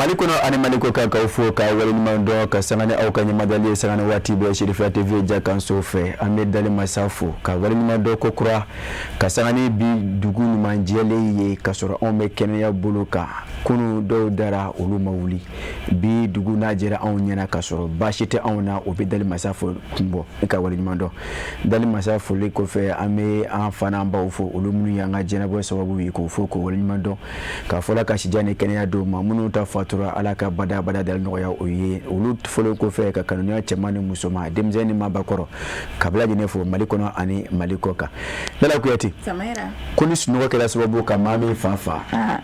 Mali kɔnɔ ani Mali kɔkan, k'aw fo ka waleɲuman dɔn ka sanga ni aw ka ɲɛmadali ye sanga ni waati bɛɛ Serifiya TV jakanso fɛ. An bɛ dali masa fo ka waleɲuman dɔn ko kura ka sanga ni bi dugu ɲuman jɛlen ye ka sɔrɔ anw bɛ kɛnɛya bolo kan. Kunun dɔw dara, olu ma wuli. Bi dugu n'a jɛra anw ɲɛna ka sɔrɔ baasi tɛ anw na, o bɛ dali masa fo kun bɔ ka waleɲuman dɔn. Dali masa foli kɔfɛ, an bɛ an fa n'an baw fo, olu minnu y'an ka diɲɛnabɔ sababu ye, k'o fo k'o waleɲuman dɔn, k'a fɔla ka sijan ni kɛnɛya d'u ma. Minnu ta fatura, Ala ka bada bada dali nɔgɔya o ye. Olu fɔlen kɔfɛ, ka kanuya cɛman ni musoman, denmisɛn ni maabakɔrɔ, ka bɛɛ lajɛlen fo Mali kɔnɔ ani Mali kɔ kan. Lala Kuyate, ko ni sunɔgɔ kɛra sababu ka maa min fa fa,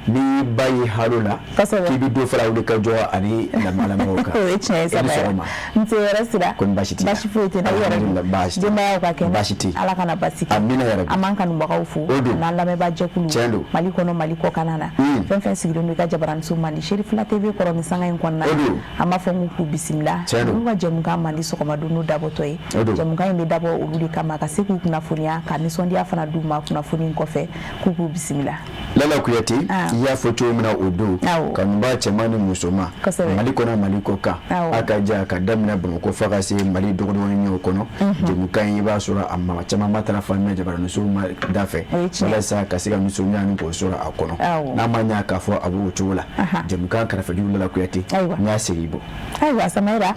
ni ba ye halo la, k'i bɛ dɔ fara wuli ka jɔ ani lamɔgɔw kan. O ye tiɲɛ ye. E ni sɔgɔma. Nse, hɛrɛ sira. Ko ni baasi t'i la? Baasi foyi tɛ n na. I yɛrɛ dun? Baasi tɛ. Denbayaw ka kɛnɛ? Baasi tɛ. Ala kana baasi kɛ. Amina yarabi. An b'an kanubagaw fo. O don. N'an lamɛnbaa jɛkulu. Tiɲɛ don. Mali kɔnɔ, Mali kɔkanna na, fɛn fɛn sigilen don i ka jabaraniso mandi Serifila TV kɔrɔ ni sanga in kɔnɔna. O don. An b'a fɔ k'u bisimila. Tiɲɛ don. Olu ka jɛmukan mandi sɔgɔma don dabɔtɔ ye. O don. Jɛmukan in bɛ dabɔ olu de kama, ka se k'u kunnafoniya, ka nisɔndiya fana d'u ma kunnafoni in kɔfɛ, k'u k'u bisimila. Lala Kuyate, i y'a fɔ cogo min na, o don, kanubaa cɛman ni musoman, Mali kɔnɔ, Mali kɔ kan, a ka ja ka daminɛ Bamakɔ fo ka se Mali dɔgɔdɔgɔnin kɔnɔ, jɛmukan in, i b'a sɔrɔ a maa caman ma taara fan jabaraniso da fɛ walasa ka se ka nisɔndiya ni k'o sɔrɔ a kɔnɔ. N'a ma ɲɛ k'a fɔ a b'o cogo la, jɛmukan kɛrɛfɛjugu, Lala Kuyate, n y'a segin bɔ. Ayiwa Samayira,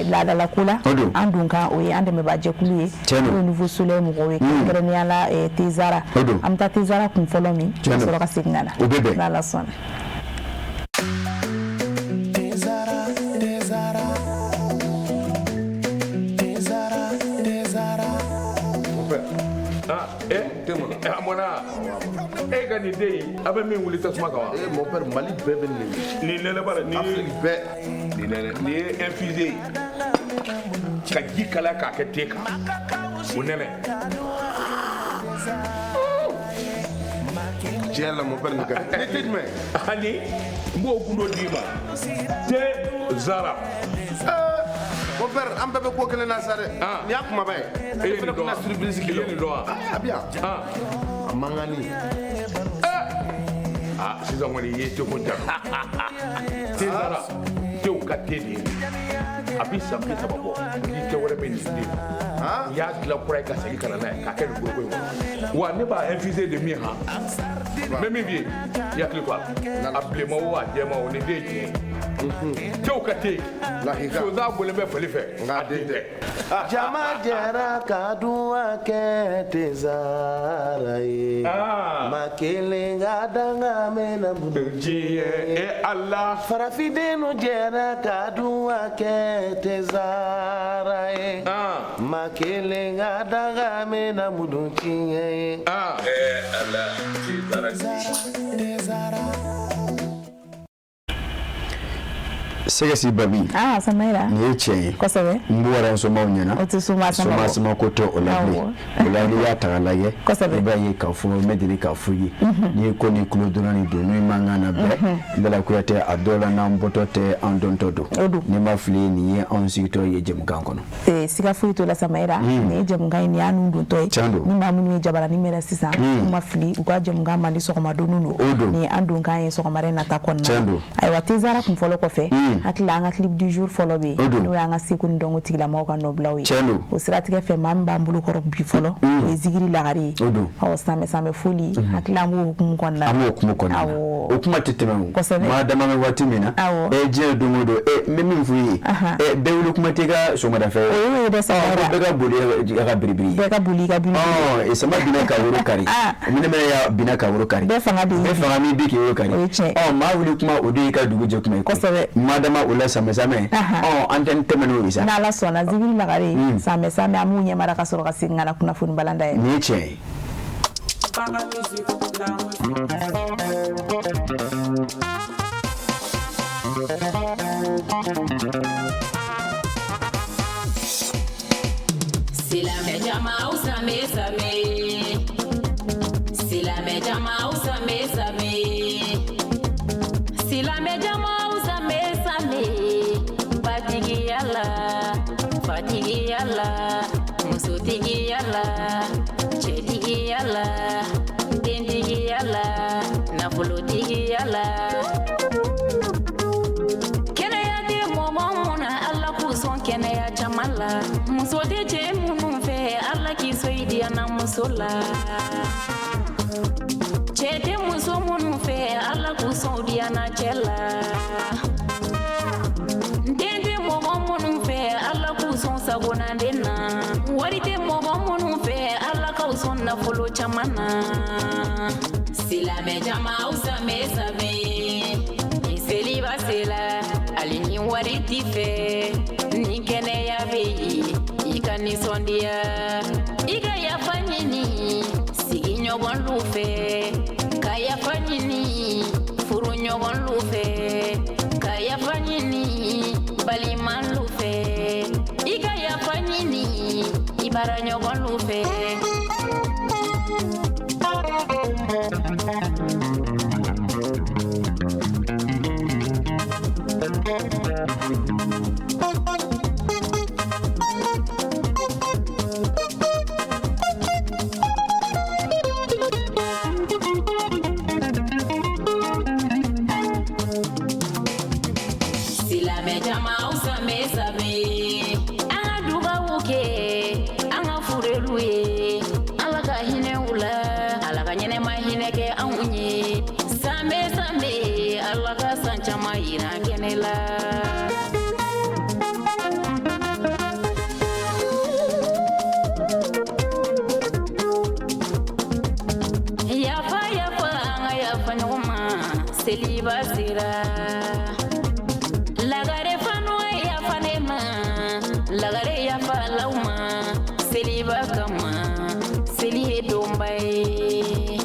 laadala ko la, an dun kan, o ye an dɛmɛbaa jɛkulu ye, n'o ye Nouveau Soleil mɔgɔw ye, kɛrɛnkɛrɛnnenya la Tezara. An bɛ taa Tezara kun fɔlɔ min, ka sɔrɔ ka segin ka na. O bɛ bɛn. N'Ala sɔnna. Tezara, Tezara, Tezara, Tezara. Ah, eh, a mɔna e ka nin den in, a bɛ min wuli tasuma kan wa? Eh, mon père, Mali bɛɛ bɛ nin de. Nin nɛnɛ b'a la nin. Afrique bɛɛ. Nin nɛnɛ, nin ye infusé ye ka ji kalaya k'a kɛ te kan, o nɛnɛ. Tiɲɛ la, mon père, nin ka ɲi. Ni te jumɛn? Ani n b'o gundo d'i ma, te zara. Mon père, an bɛɛ bɛ ko kelen na sa dɛ. Ah. Nin y'a kumaba ye. E ye Ne fana nin dɔn kun wa? na surprise k'i I la. ye nin dɔn wa? Ah, a bɛ yan. Ah. A mankanni. Ah, sisan kɔni i ye te ko ja. Te zara, tew ka te de ye. A bi san 30 bɔ ni te wɛrɛ bɛ nin den. N y'a dilan kura ye ka segin ka na n'a ye k'a kɛ nin foroko in kɔnɔ wa. Ne b'a infusé de min han, n bɛ min f'i ye, i hakili to a la, a bilenman o, a jɛman o, nin den ye tiɲɛ ye, tew ka te. Lahika. Sonsan bɔlen bɛ fali fɛ. Nka a den tɛ. Jama jɛra ka duwa kɛ Tezara ye. Ah. Ma kelen ka danga mɛnna bolo. Diɲɛ e Ala. Farafindenw jɛra ka duwa kɛ Tezara ye. Ah. Ma kelen ka danga mɛnna mudu tiɲɛ ye. Ah. Eh, Ala, te zara. Sɛgɛsi Babi. Ah, Samayira. Nin ye tiɲɛ ye. Kosɛbɛ. N bɔra somaw ɲɛna. O tɛ soma sama soma bɔ. sama ko tɛ o la bilen. O la, n'i y'a ta k'a lajɛ, i b'a ye k'a fɔ n bɛ deli k'a fɔ i ye, n'i ye ko ni tulo donna nin don n'o man kan na bɛɛ. Lala Kuyate, a dɔw la n'an bɔtɔ tɛ, an dɔntɔ don. O don. N'i ma fili, nin ye anw sigitɔ ye jɛmukan kɔnɔ. Siga foyi t'o la Samayira, nin ye jɛmukan ye, nin y'an nun dontɔ ye. Tiɲɛ don. Ni maa minnu ye jabarani mɛnɛ sisan, n'u ma fili, u ka jɛmukan mandi sɔgɔma donnin don. O don. Nin ye an donkan ye sɔgɔmada in nata kɔnɔna. Tiɲɛ don. Ayiwa, Tezara kun fɔlɔ kɔfɛ, hakili la an ka clip du jour fɔlɔ bɛ O yen, don. n'o y'an ka seko ni dɔnko tigilamɔgɔw ka nɔbilaw ye. Tiɲɛ don. O siratigɛ fɛ, maa min b'an bolo kɔrɔ bi fɔlɔ, o ye Zigiri Lagare ye. O don. Ɔ, sanbɛ sanbɛ foli, hakili la an b'o hukumu kɔnɔna na. An b'o kuma kɔnɔna na. Awɔ. O kuma tɛ tɛmɛ o. Kosɛbɛ. Maa dama bɛ waati min na, Awɔ. e diɲɛ don o don, e n bɛ min f'i ye, e bɛɛ wuli kuma t'i ka sɔgɔmada fɛ. O y'o ye dɛ Samayira. Bɛɛ ka boli i ka biribiri. Bɛɛ ka boli i ka biribiri. Ɔ, sama binna ka woro kari. Ah. Minɛ minɛ ya binna ka woro kari. Bɛɛ fanga de y'i Bɛɛ bi. fanga min bi k'i woro kari. O ye tiɲɛ. Ɔ, maa wuli kuma, o de y'i ka dugu jɛ kuma ye koyi. Kosɛbɛ. Maa dama o la sanbɛ sanbɛ. Ɔ, an tɛ tɛmɛ n'o ye sa. N'Ala sɔnna, Zigiri Lagare, sanbɛ sanbɛ, an b'u ɲɛmara ka sɔrɔ ka segin ka na kunnafoni balanda ye. Nin ye tiɲɛ ye. Silamɛ jama, aw sanbɛ sanbɛ. Silamɛ jama, aw sanbɛ sanbɛ. Silamɛ jama, aw sanbɛ sanbɛ. Batigiya la, fatigiya la, musotigiya la, cɛtigiya la, dentigiya la, nafolotigiya la. muso la. Cɛ tɛ muso minnu fɛ, Ala k'u sɔn diya na cɛ la. Den tɛ mɔgɔ minnu fɛ, Ala k'u sɔn sagonaden na. Wari tɛ mɔgɔ minnu fɛ, Ala k'aw sɔn nafolo caman na. Silamɛ jama aw sanbɛ sanbɛ, ni seliba sera, hali ni wari t'i fɛ, ni kɛnɛya bɛ yen, i ka nisɔndiya. I ka yafa ɲini sigiɲɔgɔnlu fɛ, ka yafa ɲini furuɲɔgɔnlu fɛ, ka yafa ɲini balimalu fɛ, i ka yafa ɲini i baaraɲɔgɔnlu fɛ. Silamɛ jama aw sanbɛ sanbɛ, an ka dugawu kɛ an ka furelu ye, Ala ka hinɛ u la, Ala ka ɲɛnɛma hinɛ kɛ anw ye. Sanbɛ sanbɛ, Ala ka san caman yira kɛnɛ la. Yafa yafa an ka yafa ɲɔgɔn ma, seliba sera. Lagare fanu ye yafa ne ma, lagare yafa l'aw ma, seliba kama, seli ye donba ye.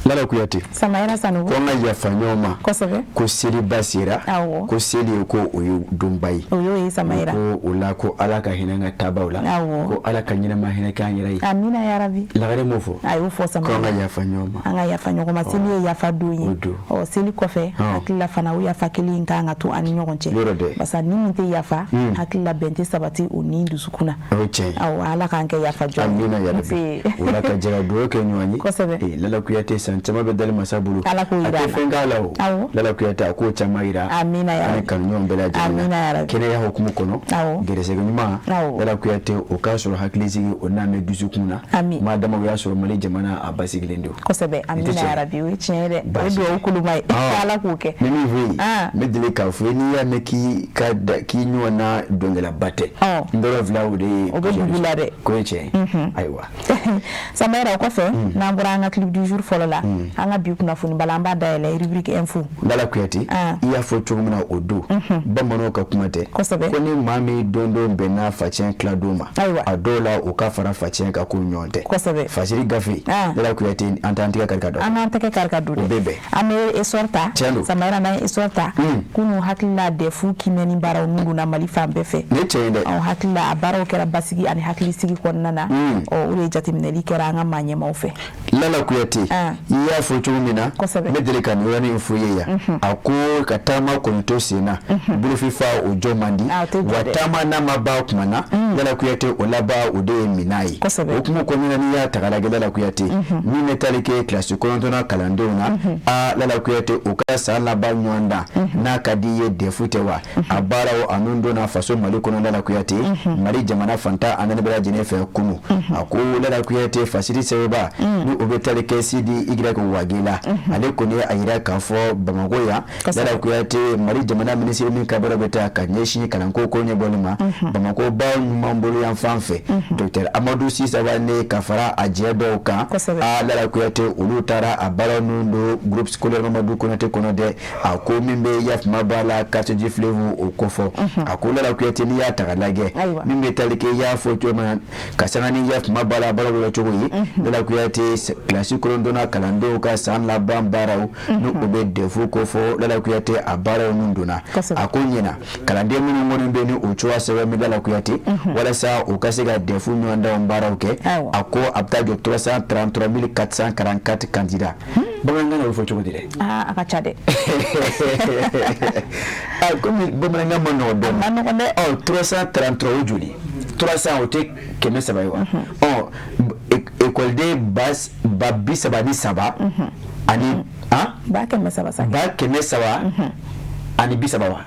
Lala Kuyate. Samayira Sanogo. Ko an ka yafa ɲɔgɔn ma. Kosɛbɛ. Ko seliba sera. Awɔ. Ko seli ye ko o ye donba ye. O y'o ye Samayira. Ko o la ko Ala ka hinɛ an ka taabaw la. Awɔ. Ko Ala ka ɲɛnama hinɛ k'an yɛrɛ ye. Amina yarabi. Lagare m'o fɔ. A y'o fɔ Samayira. Ko an ka yafa ɲɔgɔn ma. An ka yafa ɲɔgɔn ma, seli ye yafa don ye. O don. Ɔ seli kɔfɛ, hakili la fana o yafa kelen in kan ka to an ni ɲɔgɔn cɛ. Yɔrɔ dɛ. Barisa ni min tɛ yafa, hakili la bɛn tɛ sabati o ni dusukun na. O ye tiɲɛ ye. Awɔ, Ala k'an kɛ yafa jɔn ye. Amina yarabi. O la ka jɛ ka dugawu kɛ ɲɔgɔn ye. Kosɛbɛ. Lala Kuyate san caman bɛ dali masa bolo. Ala k'o yira A tɛ fɛn k'a la o. Awɔ. Lala Kuyate a k'o caman yira. Amina yarabi. An kanuɲɔgɔn bɛɛ lajɛlen na. Amina yarabi. Kɛnɛya hukumu kɔnɔ. Awɔ. Gɛrɛsɛgɛ ɲuman. Awɔ. Lala Kuyate o k'a sɔrɔ hakilisigi o n'a mɛn dusukun na. Ami. Maa dama o y'a sɔrɔ Mali jamana a basigilen don. Kosɛbɛ. Amina yarabi, o ye tiɲɛ ye dɛ. O ye dugawu koloma ye. Ala k'o kɛ. Ni min fɛ yen, n bɛ deli k'a fɔ n'i y'a mɛn k'i ka k'i ɲɔgɔn na dɔnkɛlaba tɛ. N dɔrɔn fila o de ye. O bɛ dugu la dɛ. Ko ye tiɲɛ ye. Ayiwa. Samayira, o kɔfɛ n'an bɔra an ka clip du jour fɔlɔ la, an ka bi kunnafoni bala an b'a dayɛlɛ rubrique info. Lala Kuyate, i y'a fɔ cogo min na o don, bamananw ka kuma tɛ. Kosɛbɛ. Ko ni maa min don don bɛnna facɛn tila don ma. Ayiwa. A dɔw la o ka fara facɛn kan k'o ɲɔgɔn tɛ. Kosɛbɛ. Fasiri gafe. Lala Kuyate, an t'an tɛgɛ kari ka don. An k'an tɛgɛ kari ka don dɛ. O bɛ bɛn. An bɛ essor ta. Tiɲɛ don. Samayira, n'an ye essor ta. Kunun hakili la DEF kiimɛni baaraw n'u donna Mali fan bɛɛ fɛ. Ne tiɲɛ ye dɛ. Ɔ hakili la a baaraw kɛra basigi ani hakilisigi kɔnɔna na. Ɔ o de ye jateminɛli kɛra an ka maa ɲɛmaaw fɛ. Lala Kuyate, i y'a fɔ cogo min na, Kosɛbɛ. ne deli ka nin yɔrɔnin f'u ye yan. A ko ka taama kɔni to sen na, bolofifa o jɔ man di. A, o tɛ jɔ Wa dɛ. taama n'a ma ban tuma na, Lala Kuyate o laban o de ye minan ye. Kosɛbɛ. O hukumu kɔnɔna na n'i y'a ta k'a lajɛ Lala Kuyate, min bɛ tali kɛ kilasi 9nan kalandenw na, aa Lala Kuyate o ka san laban ɲɔgɔn dan, n'a ka di i ye DEF tɛ wa, a baaraw a nun donna faso Mali kɔnɔ Lala Kuyate, Mali jamana fantan a naani bɛɛ lajɛlen fɛ kunun. A ko Lala Kuyate fasiri sɛbɛnba ni o bɛ tali kɛ Sidi Y Wage la, ale kɔni ye a yira k'a fɔ Bamakɔ yan, Lala Kuyate Mali jamana minisiri min ka baara bɛ taa ka ɲɛsin kalanko ko ɲɛbɔli ma, Bamakɔ ba ɲuman bolo yan fan fɛ, docteur Amadu Sisabane ka fara a jɛ dɔw kan, aa Lala Kuyate olu taara a baara ninnu don groupe scolaire Mamadu Konate kɔnɔ dɛ. A ko min bɛ yafama b'a la quartier du fleuve o kofɔ. A ko Lala Kuyate n'i y'a ta k'a lajɛ, min bɛ tali kɛ i y'a fɔ cogo min na ka sanga ni yafama b'a la baaraw la cogo ye, Lala Kuyate kilasi 9nan kalandenw ka san laban baaraw ni o bɛ DEF kofɔ, Lala Kuyate a baaraw ninnu donna. A ko ɲɛna kalanden minnu kɔni bɛ ni o cogoya sɛbɛn bɛ Lala Kuyate walasa u ka se ka DEF ɲɔgɔndanw baaraw kɛ, a ko a bɛ taa jɔ 333 444 candidats. Bamanankan na o bɛ fɔ cogo di dɛ? Aa, a ka ca dɛ. Aa, komi bamanankan ma nɔgɔn dɔɔnin. A ma nɔgɔn dɛ. Ɔ 333 o joli? 300 o tɛ 300 ye wa? Ɔ ekɔliden 33 ani 300 sa. 300 ani 30 wa.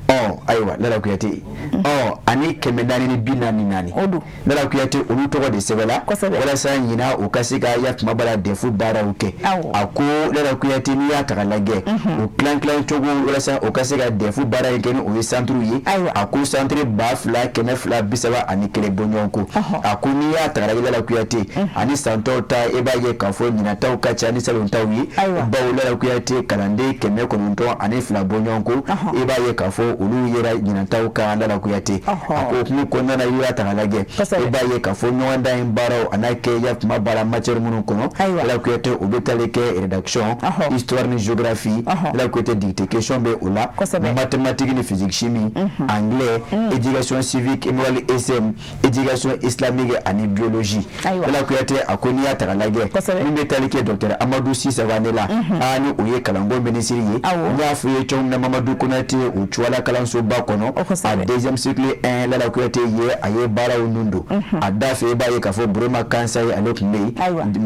Ɔ ayiwa, Lala Kuyate, ɔ ani 444. O don. Lala Kuyate, olu tɔgɔ de sɛbɛnla walasa ɲinan u ka se ka ya kuma bala DEF baaraw kɛ. A ko Lala Kuyate, n'i y'a ta k'a lajɛ, u tilan tilan cogo walasa u ka se ka DEF baara in kɛ, ni o ye centre ye, a ko centre 2231 bɔɲɔgɔn ko. A ko n'i y'a ta k'a lajɛ, Lala Kuyate, ani san tɔw ta, e b'a ye k'a fɔ ɲinataw ka ca ni salon taw ye, bawo Lala Kuyate, kalanden 902 bɔɲɔgɔn ko, i b'a ye k'a fɔ olu yera ɲinataw kan. Lala Kuyate, a ko hukumu kɔnɔna na, i y'a ta k'a lajɛ, i b'a ye k'a fɔ ɲɔgɔndan in baaraw a n'a kɛ ya kuma baara matière minnu kɔnɔ, Lala Kuyate, o bɛ tali kɛ rédaction, histoire ni géographie, Lala Kuyate, dictée question bɛ o la, mathématique ni physique chimie, anglais, éducation civique et morale SM, éducation islamique ani biologie. Lala Kuyate, a ko n'i y'a ta k'a lajɛ, min bɛ tali kɛ docteur Amadou Sy Savané la, aa ni o ye kalanko minisiri ye, n y'a fɔ i ye cogo min na, Mamadu Konate o Cuwala kalansoba kɔnɔ, a deuxième cycle 1, Lala Kuyate ye, a ye baaraw nun don a da fɛ. I b'a ye k'a fɔ Burema Kansayi, ale tun bɛ yen,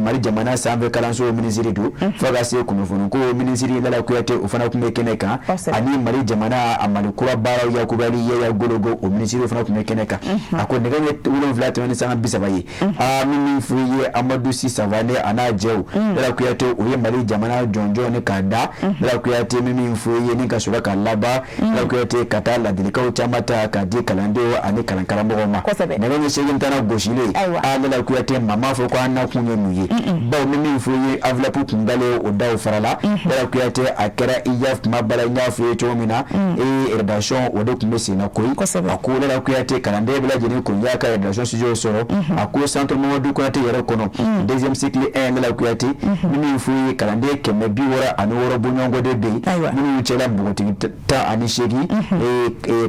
Mali jamana sanfɛ kalanso minisiri don, fo ka se kunnafoniko minisiri, Lala Kuyate, o fana tun bɛ kɛnɛ kan, ani Mali jamana a Mali kura baaraw yakubali Yaya Gologo, o minisiri fana tun bɛ kɛnɛ kan. A ko nɛgɛ ɲɛ 7 tɛmɛn ni sanga 30 ye. Aa min f'i ye, Amadu Sy Savané a n'a jɛw, Lala Kuyate, o ye Mali jamana jɔnjɔn ni k'a da. Lala Kuyate, min f'i ye ni ka sɔrɔ ka laban, Lala Kuyate, ka taa ladilikanw caman ta k'a di kalandenw ani kalankaramɔgɔw ma. Nɛgɛ ɲɛ 8 tana gosilen. Aa Lala Kuyate, maa m'a fɔ ko an nakun ye mun ye, bawo min f'i ye, enveloppe kun dalen o daw farala. Lala Kuyate, a kɛra i ya kuma bala, n y'a f'i ye cogo min na, ee rédaction o de tun bɛ sen na koyi. A ko Lala Kuyate, kalanden bɛɛ lajɛlen kun y'a ka rédaction sujet sɔrɔ. A ko centre Mamadu Konate yɛrɛ kɔnɔ, deuxième cycle 1, Lala Kuyate, min f'i ye, kalanden 166 bɔɲɔgɔnko de bɛ yen, minnu cɛla npogotigi 18,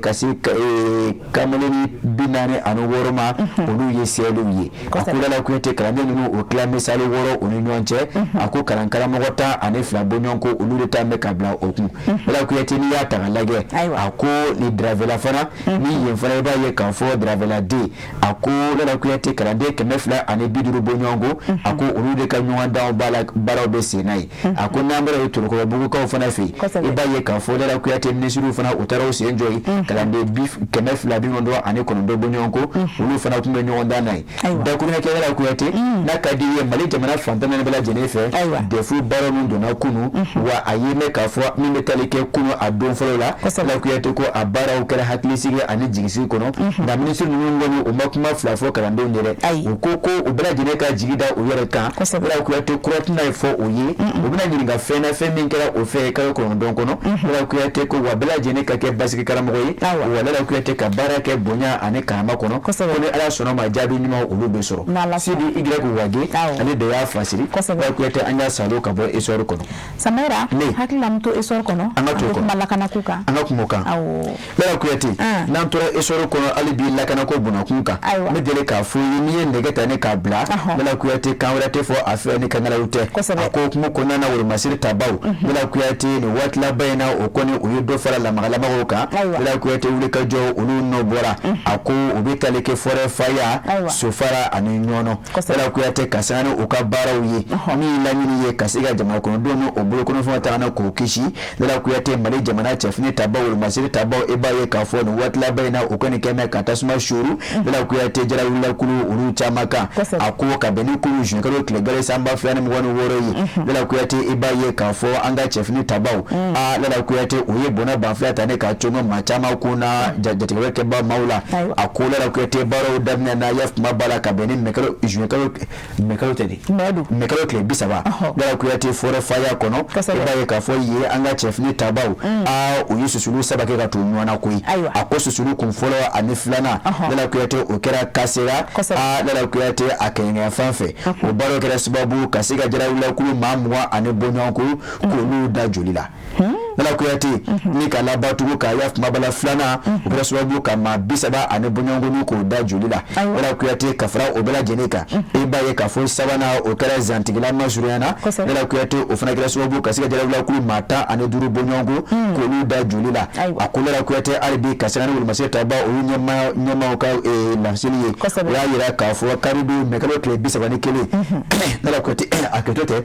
ka se kamalenni 46 ma, olu ye sɛliw ye. A ko Lala Kuyate, kalanden ninnu o tila misali 6 u ni ɲɔgɔn cɛ. A ko kalankaramɔgɔ 12 bɔɲɔgɔnko, olu de ta bɛ ka bila o kun. Lala Kuyate, n'i y'a ta k'a lajɛ, a ko ni Diravela fana ni yen fana, i b'a ye k'a fɔ Diravela den, a ko Lala Kuyate, kalanden 250 bɔɲɔgɔnko, a ko olu de ka ɲɔgɔndanw baaraw bɛ sen na ye. A ko n'an bɔra yen, Torokɔrɔbugukaw fana fɛ yen, i b'a ye k'a fɔ Lala Kuyate, minisiriw fana u taara u sen jɔ yen, kalanden 299 bɔɲɔgɔnko, olu fana tun bɛ ɲɔgɔndan na ye. Dakuruɲɛ kɛ, Lala Kuyate, n'a ka di i ye, Mali jamana fan 14 bɛɛ lajɛlen fɛ, DEF baara min donna kunu, wa a ye mɛn k'a fɔ min bɛ tali kɛ kunu a don fɔlɔ la, Lala Kuyate ko a baaraw kɛra hakilisigi ani jigisigi kɔnɔ. Nka minisiri ninnu kɔni, u ma kuma fila fɔ kalandenw ye dɛ. U ko ko u bɛɛ lajɛlen ka jigi da u yɛrɛ kan. Lala Kuyate, kura tɛna fɔ u ye, u bɛna ɲininka fɛn na, fɛn min kɛra o fɛ kalo 9 kɔnɔ. Lala Kuyate ko wa bɛɛ lajɛlen ka kɛ basigi karamɔgɔ ye, wa Lala Kuyate, ka baara kɛ bonya ani karama kɔnɔ, ko ni Ala sɔnna ma, jaabi ɲuman olu bɛ sɔrɔ. Sidi Y Wage, ale de y'a fasiri. Lala Kuyate, an y'a salo ka bɔ Essor kɔnɔ. Samara, hakili la an bɛ to Essor kɔnɔ. An ka to kuma lakanako kan. An ka kuma o kan. Lala Kuyate, n'an tora Essor kɔnɔ hali bi, lakanako bunakun kan, n bɛ deli k'a fɔ i ye, n'i ye nɛgɛ ta ne k'a bila, Lala Kuyate, kan wɛrɛ tɛ fɔ a fɛ ni kankalaw tɛ. A ko hukumu kɔnɔna na, wolomasiri tabaw, Lala Kuyate, nin waati laban in na, o kɔni u ye dɔ fara lamagalamaw kan. Lala Kuyate, wuli ka jɔ olu nɔ bɔra. A ko u bɛ tali kɛ Forêt Faya, Sofara ani Ɲɔnɔ. Lala Kuyate, ka sanga ni u ka baaraw ye, min laɲini ye ka se ka jamana kɔnɔdenw ni o bolokɔnɔfɛnw ta ka k'o kisi. Lala Kuyate, Mali jamana cɛfini tabaw, wolomasiri tabaw, e b'a ye k'a fɔ nin waati laban in na, o kɔni kɛ mɛ ka tasuma suuru, Lala Kuyate, jarawulilakulu olu caman kan. A ko ka bɛn ni kulu juin kalo tile gale san 2026 ye, Lala Kuyate, i b'a ye k'a fɔ an ka cɛfini tabaw, aa Lala Kuyate, u ye bɔnɛ banfila ta ne ka cogo maa caman kun na jatigɛwale kɛba maaw la. A ko Lala Kuyate, baaraw daminɛ na ya kuma ba la ka bɛn ni mɛkalo juin kalo, mɛkalo tɛ de, mɛkalo tile 30, Lala Kuyate, Forêt Faya kɔnɔ, i b'a ye k'a fɔ yen an ka cɛfini tabaw, aa u ye susulu 3 kɛ ka to ɲɔgɔn na koyi. A ko susulu kun fɔlɔ ani filanan, Lala Kuyate, o kɛra Kasera, aa Lala Kuyate, a kɛɲɛkɛ fan fɛ. O baaraw kɛra sababu ka se ka jarawulilakulu maa 20 ani bɔɲɔgɔnko k'olu da joli la. Lala Kuyate, ni ka laban tugun k'a ya kumabala filanan, o kɛra sababu ka maa 30 ani bɔɲɔgɔnko k'o da joli la. Lala Kuyate, ka fara o bɛɛ lajɛlen kan, i b'a ye k'a fɔ sabanan, o kɛra Zantigila masurunya na. Lala Kuyate, o fana kɛra sababu ka se ka jarawulilakulu maa 15 bɔɲɔgɔnko k'olu da joli la. A ko Lala Kuyate, hali bi ka sanga ni wolomasiri taba olu ɲɛmaaw ka laseli ye, o y'a yira k'a fɔ karidon mɛkalo tile 31, Lala Kuyate, a kɛtɔ tɛ,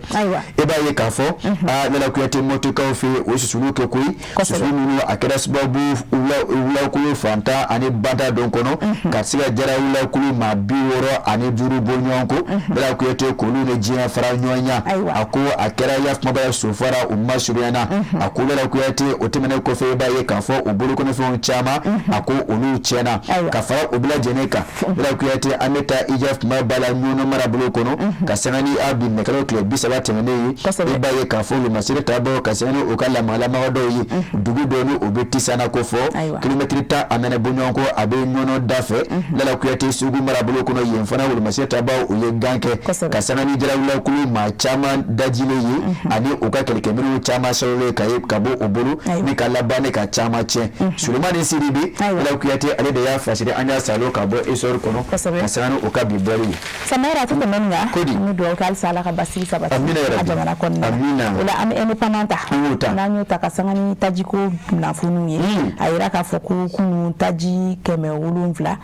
e b'a ye k'a fɔ aa Lala Kuyate, Mɔtikaw fɛ yen, o susulu olu kɛ koyi. Susuli ninnu a kɛra sababu wulakulu fantan ani banta don kɔnɔ ka se ka jarawulakulu maa 65 bɔ ɲɔgɔn kɔ. Lala Kuyate k'olu ni diɲɛ fara ɲɔgɔn ɲa. A ko a kɛra ya kumaba sofara u masurunyana. A ko Lala Kuyate o tɛmɛnen kɔfɛ, i b'a ye k'a fɔ u bolokɔnɔfɛnw caman, a ko olu tiɲɛna. Ka fara o bɛɛ lajɛlen kan, Lala Kuyate, an bɛ taa i kuma ba la Ɲɔnɔ marabolo kɔnɔ ka sanga ni a bi mɛkalo tile 30 tɛmɛnen ye. I b'a ye k'a fɔ wolomasiri tabaw ka sanga ni u ka lamagalamaga dɔw ye, dugu dɔw ni o bɛ Tisana ko fɔ, kilomɛtiri 10 a nana bɔ ɲɔgɔn kɔ, a bɛ Ɲɔnɔ da fɛ. Lala Kuyate, Segu marabolo kɔnɔ, yen fana wolomasiri tabaw u ye gan kɛ ka sanga ni jarawulakulu maa caman dajilen ye ani u ka kɛlɛkɛminɛnw caman sɔrɔlen ka ye ka bɔ u bolo ni ka laban ni ka caman tiɲɛ. Sulemani Sidibe, Lala Kuyate, ale de y'a fasiri an y'a salo ka bɔ Essor kɔnɔ ka sanga ni u ka bi bɔli ye. Samara, a tɛ tɛmɛ nin kan. Kodi. An bɛ dugawu kɛ halisa Ala ka basigi sabati Amina yarabi. a jamana kɔnɔna na. Amina. O la an bɛ indépendant ta. An y'o ta. N'an y'o ta ka sanga ni tajiko kunnafoniw ye, a yira k'a fɔ ko kunun taji 756,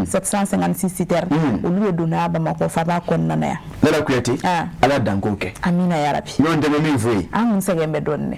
756 citernes, olu de donna Bamakɔ faaba kɔnɔna na yan. Lala Kuyate, Ala danko kɛ. Amina yarabi. Ɲɔgɔn tɛ min fɔ ye. An kun sɛgɛn bɛ dɔɔnin dɛ.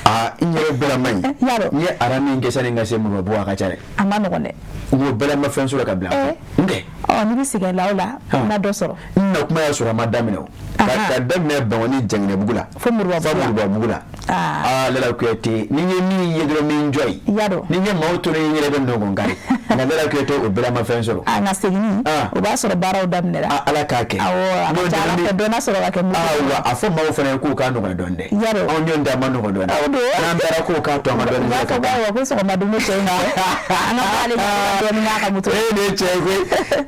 Aa, n yɛrɛ bɛɛ man ɲi. Yarɔ. N ye ara min kɛ sani n ka se Moribabugu, a ka ca dɛ. A ma nɔgɔn dɛ. N ko bɛɛ ma fɛn sɔrɔ ka bila n kɛ. Ɔ, n'i bɛ sɛgɛn la o la, i na dɔ sɔrɔ. N na kuma y'a sɔrɔ a ma daminɛ o. Ka daminɛ Bankɔni Janginɛbugu la. Fo Moribabugu la. Fo Moribabugu la. Aa, Lala Kuyate, ni n ye min ye dɔrɔn min jɔ ye. Yarɔ. Ni n ye maaw tora n yɛrɛ bɛ nɔgɔn kari. Nka Lala Kuyate, o bɛɛ ma fɛn sɔrɔ. A nka seginni, o b'a sɔrɔ baaraw daminɛra. Ala k'a kɛ. Awɔ, a ka ca Ala fɛ dɔ na sɔrɔ ka kɛ moto. Awa, a fɔ maaw fana ye k'u k'a nɔgɔya dɔɔnin dɛ. Yarɔ. Anw ɲɔgɔn tɛ, a ma nɔgɔn dɔɔnin. O don. N'an taara k'o k'a to an ka dɔɔnin. U b'a fɔ ko ayiwa, ko sɔgɔma dumuni cɛ in na, an ka bɔ ale dɔɔnin k'a ka moto. E de ye cɛ ye koyi.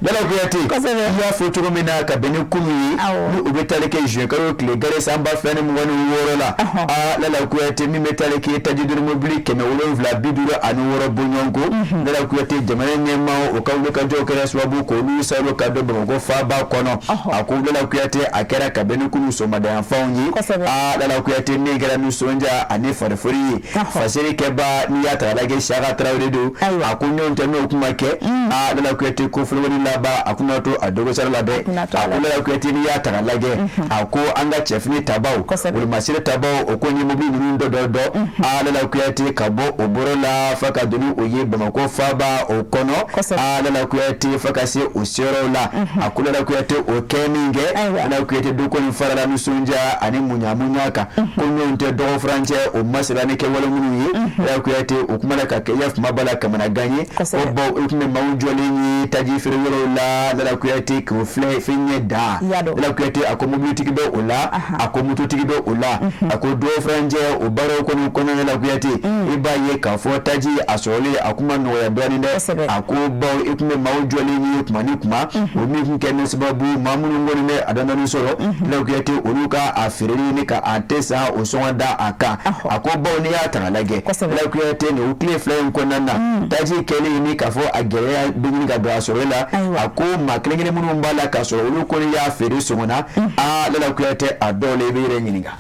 Lala Kuyate. Kosɛbɛ. I y'a fɔ cogo min na, ka bɛn ni kunun ye. Ni o bɛ tali kɛ juin kalo tile gare san 2026 la. Aa, Lala Kuyate, min bɛ tali kɛ taji duuru mobili 756 bɔ ɲɔgɔn kɔ. Lala Kuyate, jamana ɲɛmaaw o ka wulikajɔw kɛra sababu k'olu salo ka don Bamakɔ faaba kɔnɔ. A ko Lala Kuyate, a kɛra ka bɛn ni kunun sɔgɔmadayanfanw ye. Aa, Lala Kuyate, min kɛra nisɔndiya ani farifoni ye. Fasiri kɛba, n'i y'a ta k'a lajɛ, Siyaka Tarawele don. A ko ɲɔgɔn tɛ n'o kuma kɛ. Aa, Lala Kuyate, ko folowani laban a kun to a dɔgɔsara la dɛ. A ko Lala Kuyate, n'i y'a ta k'a lajɛ, a ko an ka cɛfini tabaw, wolomasiri tabaw, o ko ɲɛ mobili ninnu dɔ dɔ dɔ. Aa, Lala Kuyate, ka bɔ o bɔrɔ la fa ka don o ye Bamakɔ faaba o kɔnɔ. Aa, Lala Kuyate, fa ka se o seyɔrɔw la. A ko Lala Kuyate, o kɛ min kɛ, Lala Kuyate, du kɔni farala nisɔndiya ani muɲa kan. Ko ɲɔgɔn tɛ dɔgɔ furancɛ o masira ni kɛwale minnu ye. Lala Kuyate, o kuma la ka kɛ ya kuma ba la kamanagan ye. O baw i tun bɛ maaw jɔlen ye taji feere yɔrɔw la. Lala Kuyate, k'o filɛ fɛn ɲɛ da. Lala Kuyate, a ko mobilitigi bɛ o la, a ko mototigi bɛ o la, a ko dɔgɔ furancɛ o baaraw kɔni kɔnɔna. Lala Kuyate, i b'a ye k'a fɔ taji a sɔrɔli a kuma nɔgɔya dɔɔnin dɛ. A ko baw i tun bɛ maaw jɔlen ye kuma ni kuma, o min tun kɛ ni sababu maa minnu kɔni bɛ a dɔɔnin sɔrɔ, Lala Kuyate, olu ka a feereli ni ka a tɛ san o sɔngɔ da a kan. A ko baw n'i y'a ta k'a lajɛ, Lala Kuyate, nin tile 2 in kɔnɔna na, taji kɛlen ni k'a fɔ a gɛlɛya bɛ ɲini ka don a sɔrɔ la. A ko maa kelen kelen minnu b'a la k'a sɔrɔ olu kɔni y'a feere sɔngɔ na. Aa, Lala Kuyate, a dɔw la i bɛ yɛrɛ ɲininka.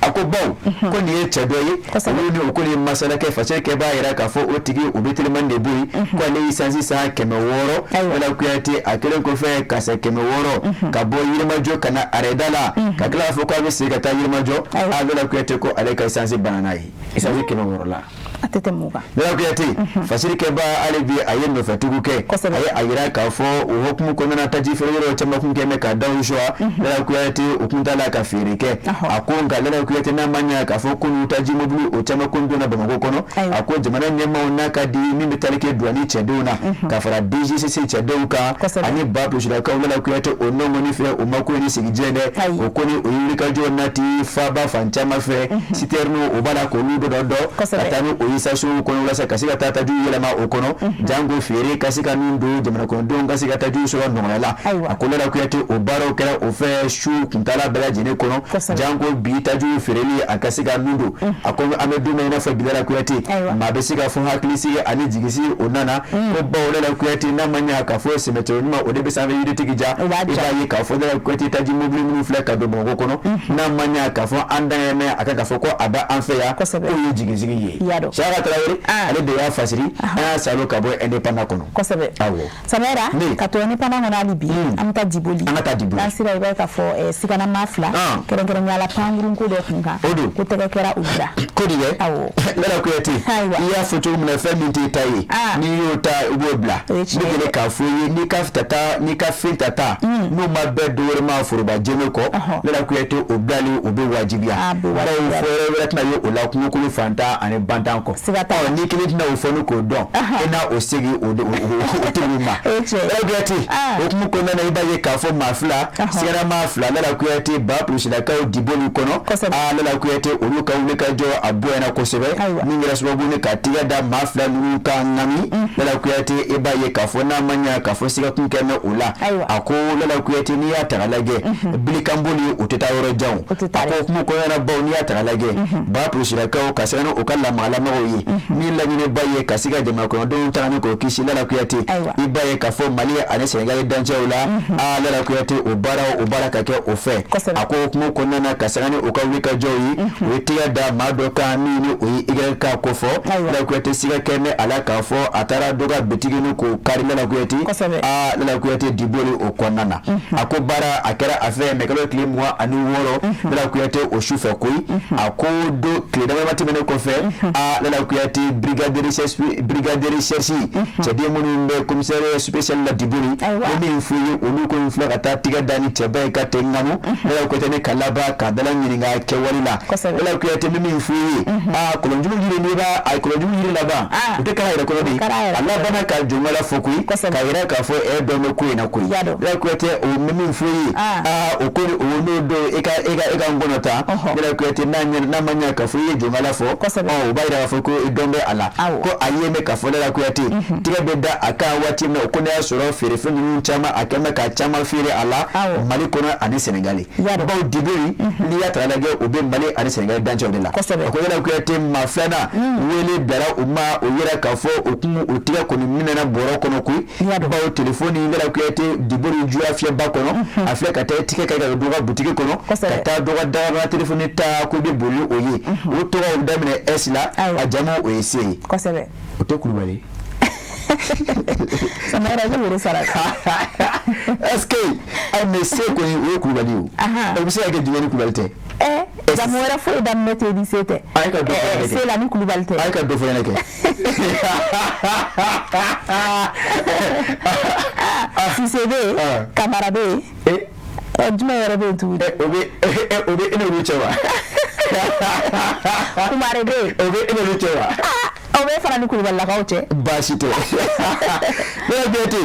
A ko baw ko nin ye cɛ dɔ ye, olu ni o kɔni ye masala kɛ. Fasiri kɛ b'a yira k'a fɔ o tigi o bɛ telimani de bɔ yen, ko ale ye sansi san 600. Lala Kuyate, a kɛlen kɔfɛ ka san 600 ka bɔ Yirimajɔ ka na arɛda la, ka tila k'a fɔ k'a bɛ segin ka taa Yirimajɔ. A Lala Kuyate, ko ale ka esansi banna n'a ye, esansi 600 la. A tɛ tɛmɛ o kan. Lala Kuyate, fasiri kɛba, hali bi a ye nɔfɛtugu kɛ. A ye a yira k'a fɔ o hukumu kɔnɔna, taji feere yɔrɔ caman kun kɛ bɛ ka da o suwa. Lala Kuyate, o kun t'a la ka feere kɛ. A ko nka Lala Kuyate, n'a ma ɲɛ k'a fɔ ko taji mobili o caman kun donna Bamakɔ kɔnɔ, a ko jamana ɲɛmaaw n'a ka di min bɛ tali kɛ douane cɛdenw na ka fara DGCC cɛdenw kan ani ba burusilakaw, Lala Kuyate, o nɔ kɔni filɛ, o ma ko ni sigi jɛ dɛ. O kɔni o ye wulikajɔ nati faaba fan caman fɛ, citerne o b'a la k'olu dɔ dɔ ka taa ni o ye station kɔnɔ walasa ka se ka taa tajiw yɛlɛma o kɔnɔ, janko feere ka se ka min don jamana kɔnɔdenw ka se ka tajiw sɔrɔ nɔgɔya la. A ko Lala Kuyate, o baaraw kɛra o fɛ su kuntaala bɛɛ lajɛlen kɔnɔ, janko bi tajiw feereli a ka se ka min don. A ko an bɛ don min na i n'a fɔ bi, Lala Kuyate, maa bɛ se ka fɔ hakilisigi ani jigisigi o nana. Ko bawo Lala Kuyate, n'a ma ɲɛ k'a fɔ sɛmɛtɛrɛ ɲuman o de bɛ sanfɛ yiritigi ja, i b'a ye k'a fɔ Lala Kuyate, taji mobili minnu filɛ ka don Bamakɔ kɔnɔ, n'a ma ɲɛ k'a fɔ an dan ye mɛn a kan k'a fɔ ko a bɛ an fɛ yan, k'o ye jigisigi ye. Saka Tarawele, ale de y'a fasiri, an y'a salo ka bɔ Indépendant kɔnɔ. Kosɛbɛ. Awɔ. Samara, ka to Indépendant kɔnɔ hali bi, an bɛ taa Diboli. An ka taa Diboli. N'an sera, i b'a ye k'a fɔ sigana maa fila, kɛrɛnkɛrɛnnenya la pankurun ko dɔ kun kan. O don. Ko tɛgɛ kɛra olu la. Ko di dɛ? Awɔ. Lala Kuyate, Ayiwa. i y'a fɔ cogo min na, fɛn min t'e ta ye, n'i y'o ta, i b'o bila. O ye tiɲɛ Ne ye. kɛlen k'a fɔ i ye, n'i ka tata, n'i ka fɛn tata, n'o ma bɛn dɔ wɛrɛ ma foroba jɛnɛ kɔ, Lala Kuyate, o bilali o bɛ wajibiya. A bɛ Bawo wajibiya. fɔ wɛrɛ wɛrɛ tɛna ye o la kungokolo fantan ani bantan kɔ. Siga t'a la. Ɔ, n'i kelen tɛna o fɔ ni k'o dɔn, e n'a o segin o o tigiw ma. O ye tiɲɛ ye. Lala Kuyate, o hukumu kɔnɔna na, i b'a ye k'a fɔ maa fila, sigara maa fila, Lala Kuyate, ba pulusilakaw Diboli kɔnɔ. Aa, Lala Kuyate, olu ka wuli ka jɔ a bonyana kosɛbɛ, min kɛra sababu ni ka tigɛ da maa fila ninnu ka ŋami. Lala Kuyate, i b'a ye k'a fɔ n'a ma ɲɛ k'a fɔ siga kun kɛ mɛ o la. A ko Lala Kuyate, n'i y'a ta k'a lajɛ, bilikanboli o tɛ taa yɔrɔ jan o. A ko hukumu kɔnɔna na, bawo n'i y'a ta k'a lajɛ, ba pulusilakaw ka sɛgɛn o ka lamagalamaw ye min laɲiniba ye ka se ka jamana kɔnɔdenw ta ni k'o kisi. Lala Kuyate, i b'a ye k'a fɔ Mali ani Senegali dancɛw la, aa, Lala Kuyate, o baara o baara ka kɛ o fɛ. A ko hukumu kɔnɔna na, ka sanga ni o ka wuli ka jɔw ye, o ye tigɛ da maa dɔ kan min ni o ye YK ko fɔ. Lala Kuyate, siga kɛ mɛ a la k'a fɔ a taara dɔ ka bitigi ni k'o kari. Lala Kuyate, aa, Lala Kuyate, Diboli o kɔnɔna na, a ko baara a kɛra a fɛ mɛ kalo tile 26, Lala Kuyate, o su fɛ koyi. A ko do tile dama tɛmɛnen kɔfɛ, aa, Lala Kuyate, brigade de recherche cɛden minnu bɛ commissariat spécial la Diboli, ni min f'u ye, olu ko in filɛ ka taa tigɛ da ni cɛba ye ka tɛ ŋamu. Lala Kuyate, ne ka laban ka dala ɲininka kɛwale la. Lala Kuyate, ni min f'u ye, aa, kɔlɔnjugu yiri, n'i b'a a kɔlɔnjugu yiri laban, o tɛ kɛra yɛrɛ kɔnɔ de, a labanna ka jɔnmala fɔ koyi, ka yira k'a fɔ ɛ dɔn bɛ ko in na koyi. Lala Kuyate, o bɛ min f'u ye, aa, o ko o n'o don e ka n kɔnɔ ta. Lala Kuyate, n'a ɲɛ n'a ma ɲɛ k'a fɔ i ye jɔnmala fɔ, ɔ, o b'a yira k'a fɔ ko i dɔn bɛ a la. Ko a ye mɛn k'a fɔ Lala Kuyate, tigɛ bɛ da a kan waati min na, o ko ne y'a sɔrɔ feerefɛn ninnu caman, a kɛn bɛ ka caman feere a la Mali kɔnɔ ani Senegali, bawo Diboli, n'i y'a ta k'a lajɛ, o bɛ Mali ani Senegali dancɛw de la. A ko Lala Kuyate, maa filanan wele bilara u ma, o yira k'a fɔ o kun o tigɛ kɔni minɛna bɔrɔ kɔnɔ koyi, bawo telefɔni, Lala Kuyate, Diboli juya fiyɛba kɔnɔ, a filɛ ka taa i tigɛ kɛ ka dɔ ka butigi kɔnɔ, ka taa dɔ ka dagaba telefɔni ta ko i bɛ boli o ye, o tɔgɔ daminɛ S la, a jamu o ye C ye. O tɛ Kulubali ye. Samara, i bɛ woro sara. Est-ce que ayi, mais C kɔni, o ye Kulubali ye, o o bɛ se ka kɛ jumɛn ni Kulubali tɛ? Jamu wɛrɛ foyi daminɛ tɛ ni C tɛ. A ye ka dɔ fɔ ɲɛnɛ kɛ. C la ni Kulubali tɛ. A ye ka dɔ fɔ ɲɛnɛ kɛ. Sise bɛ yen, Kamara bɛ yen. Ɔ, jumɛn wɛrɛ bɛ yen tuguni? O bɛ e n'olu cɛ wa? Kumare bɛ yen. O bɛ e n'olu cɛ wa? O bɛ fara ni Kulubalilakaw cɛ. Baasi tɛ. Ne Kuyate,